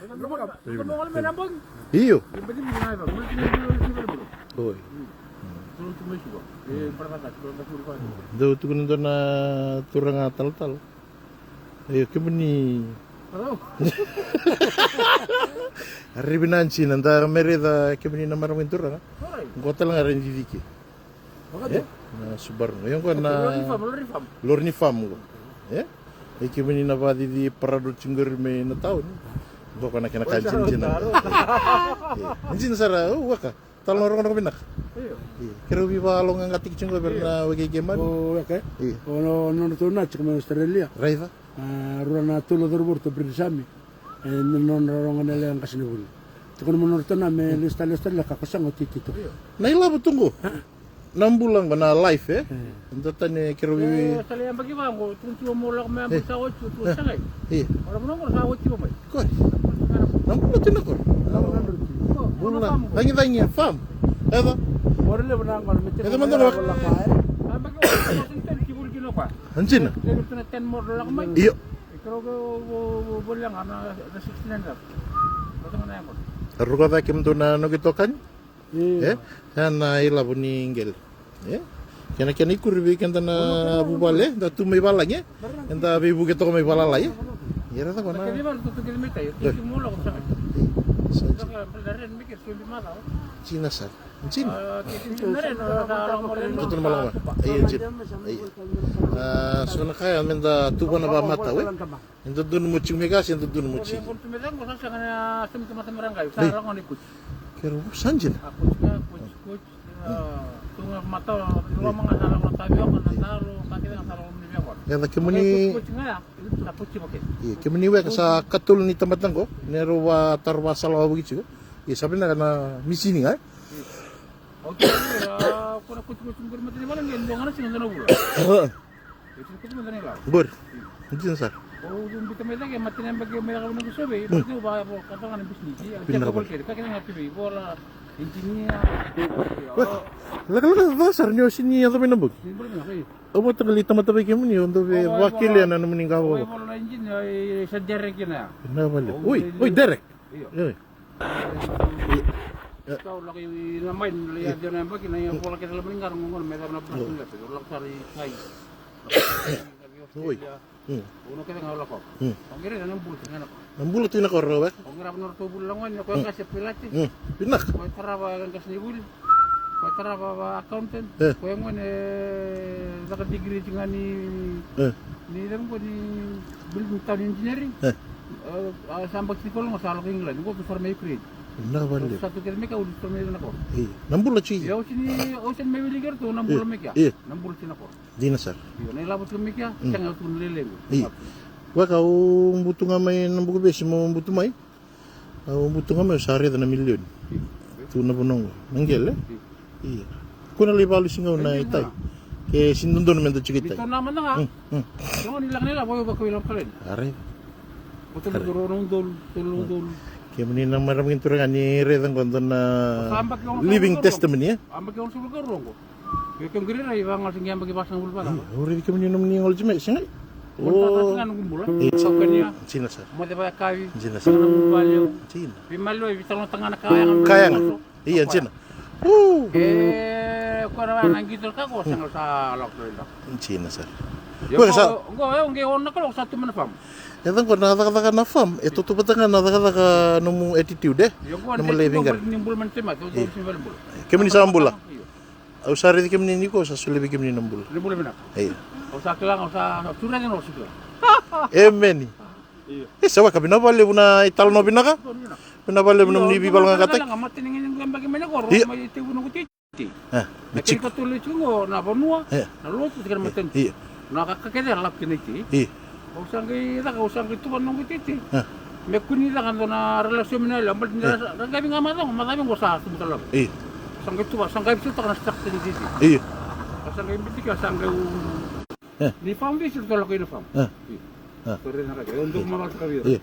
Io. Oi. Dou tukuna dua na turaga talatala. Io, kemuni. Raivi na jina, da mai raica kemuni na marama ni turaga. Qo tale ga ra didike. E? Na Subaru. Io, qo na lori ni farm, lori ni farm. Lori ni farm qo. E? E kemuni na vacici parado tiko qori mai na tauni. Qo ko na kena ka jinajina. E. Jina sara, o, waka. Talo na rogorogo vinaka. Io. Io. Keirau veivakalogagataki tiko qo vei ira na wekai keimami. O, weka, e? Io. O no, nodratou na tiko mai Australia. Raica. A, rua na tolu na cauravou ratou British Army. E, nodra rogo na leqa qasenivuli. Tiko na mo nodratou na me lesu tale Australia ka ko saga o titi tu. Io. Na ilavo tu qo. A. Na bula qo na life, e? E. Da tani keirau vei. E, sa lai yabaki va qo, tukuna tiko mo lako mai yabaki sa oti, tu sa gai. Io. Ora mo qo sa oti va mai. Koi. Na bula tu na koro. Bula. Cagicagi e farm. Eca. Eca mada qo. Yabaki va, sa tani kivuli kina koya. Anjina. Io. Keirau voli ga na, na sixty-nine. Roko cake mada na noqu itokani. Io. E? Ia na ilavo ni qele. E? Kena, kena ikuri vei keda na vuvale, da tu mai valagi, e? Eda veivuke toka mai valalai, e? Ia raica ko na. Jina sara. Jina. Jina. Jina. A, so na ka ya me da tuvana vakamatau, e? E dodonu mo tiko mai ka se dodonu mo tiko. Keirau sa jina. Ia kemuni. Ia, kemuni weka sa katolu ni tamata qo, ni rau vakataro vakasala vakavukitiko. Ia sa vinaka na misini ga, e? Qori. Jina sara. Vinaka valevu. Lakalaka ca sara ni o sini yaco mai na bogi. Au vata ga li tamata vei kemuni, au dau vei vakelia na nomuni qavokavoka. Vinaka valevu. Oi, oi, Derek. Io. Io. Kau lako i na mai, na lai yaco na yabaki, na ia vola kece la mani qara qo, qo na me cava na pula tu lepe, au lako sara i kai. Oi. Mm. Au na kece ga au lako. Mm. Au qai raica na bula tu ga na koro. Na bula tu na koro, e? Au qai raica na ratou vuli lagoni, na koya qase pilati. Mm. Vinaka. Koya tarava qasenivuli. Koya tarava va accountant. E. Koya gone caka degree tu ga ni, e, ni levu qo ni building town engineering. E. A, sa baki tiko qo sa lako England, qo tu sara mai Ukraine. Vinaka valevu. Sa tu kece mai kea, uli tu sara mai na koro. Io. Na bula tu. Io, au sini, au sini mai wiliki iratou na bula mai kea. Io. Na bula tu na koro. Dina sara. Io, na ilavo tu mai kea, mm, sega tu na lele qo. Io. Vaka au butu ga mai na Bukuvesi, mo butu mai. Au butu ga mai, au sa raica na milioni. Io. Tu na vanua qo. Na qele. Io. Ia. Ko na lai valu sigau na itai. Ke si dodonu me da tiko itai. Ni tona mada ga. Mm, mm. Tona ni lako na ilavo, au vakailavo kaleni. Are. Ko tolu, tolu na udolu, tolu na udolu. Kemuni na marama ni turaga ni raica qo dua na living testimony, e? Abaki ono sulu ka rua qo. Io, ke qiri rai vagala se qai yabaki vasagavulu vacava. Io, au raici kemuni nomuni gole tiko mai, sega. Mo ni tataka tiko ga noqu bula. Io. Saukania. Dina sara. Moce vakayakavi. Dina sara. Sega na bula valevu. Dina. Veimaliwai, veitalanoataka ga na ka yaga. Ka yaga. Io, dina. O. E, koya na vaya na qito ka ko sega sa lako tale. Dina sara. Io, koya sa. Qo, qo, e, qo, na kaloko sa tu mai na farm. E ca qo na cakacaka na farm, e tautauvata ga na cakacaka nomu attitude, e? Io, qo nomu na lai veiqaravi. Ni bula mai na temati, o, io, o, si vale bula. Kemuni sa bula. Io. Au sa raici kemuni ni ko sa solia vei kemuni na bula. Na bula vinaka. Io. Au sa kila ga, au sa, sa tu raici na, au sa kila. Emeni. Io. E, sa vaka, vinaka vakalevu na italanoa vinaka. Vinaka. Vinaka vakalevu nomuni veivakalougatataki. Io. Mai tevu noqu tei. E, na kena ikatolu e tiko qo na vanua, e, na lotu, se kena matanitu. Io. Na ka kece e lako kina i tei. Io. Au sa qai caka, au sa qai tuva noqu i tei. E. Me kua ni caka dua na relation mai na yalewa, baleta ni ra qai vei ga macawa, macawa qo sa tubu tale. Io. Sa qai tuva, sa qai veisotaka na structure ni tei. Io. Sa qai biuta kina, sa qai u. E. Ni foundation, sa lako i na farm. E. Io. E. Sa raica na ka kece, au dau macalataka vei ira. Io.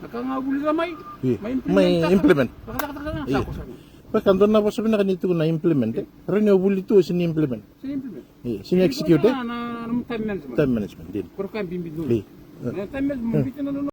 Na ka ga vulica mai, io, mai implement. Mai implement. Cakacaka, cakacaka, io, sa ko sa. Vaka dua na vosa vinaka ni tukuna implement, e? Rawa ni o vuli tu, o sega ni implement. Sega ni implement. Io, sega ni execute, e? Na, na, na time management. Time management, dina. Ko na ka bibi dua. Io. Na time management, bibi na, na, na.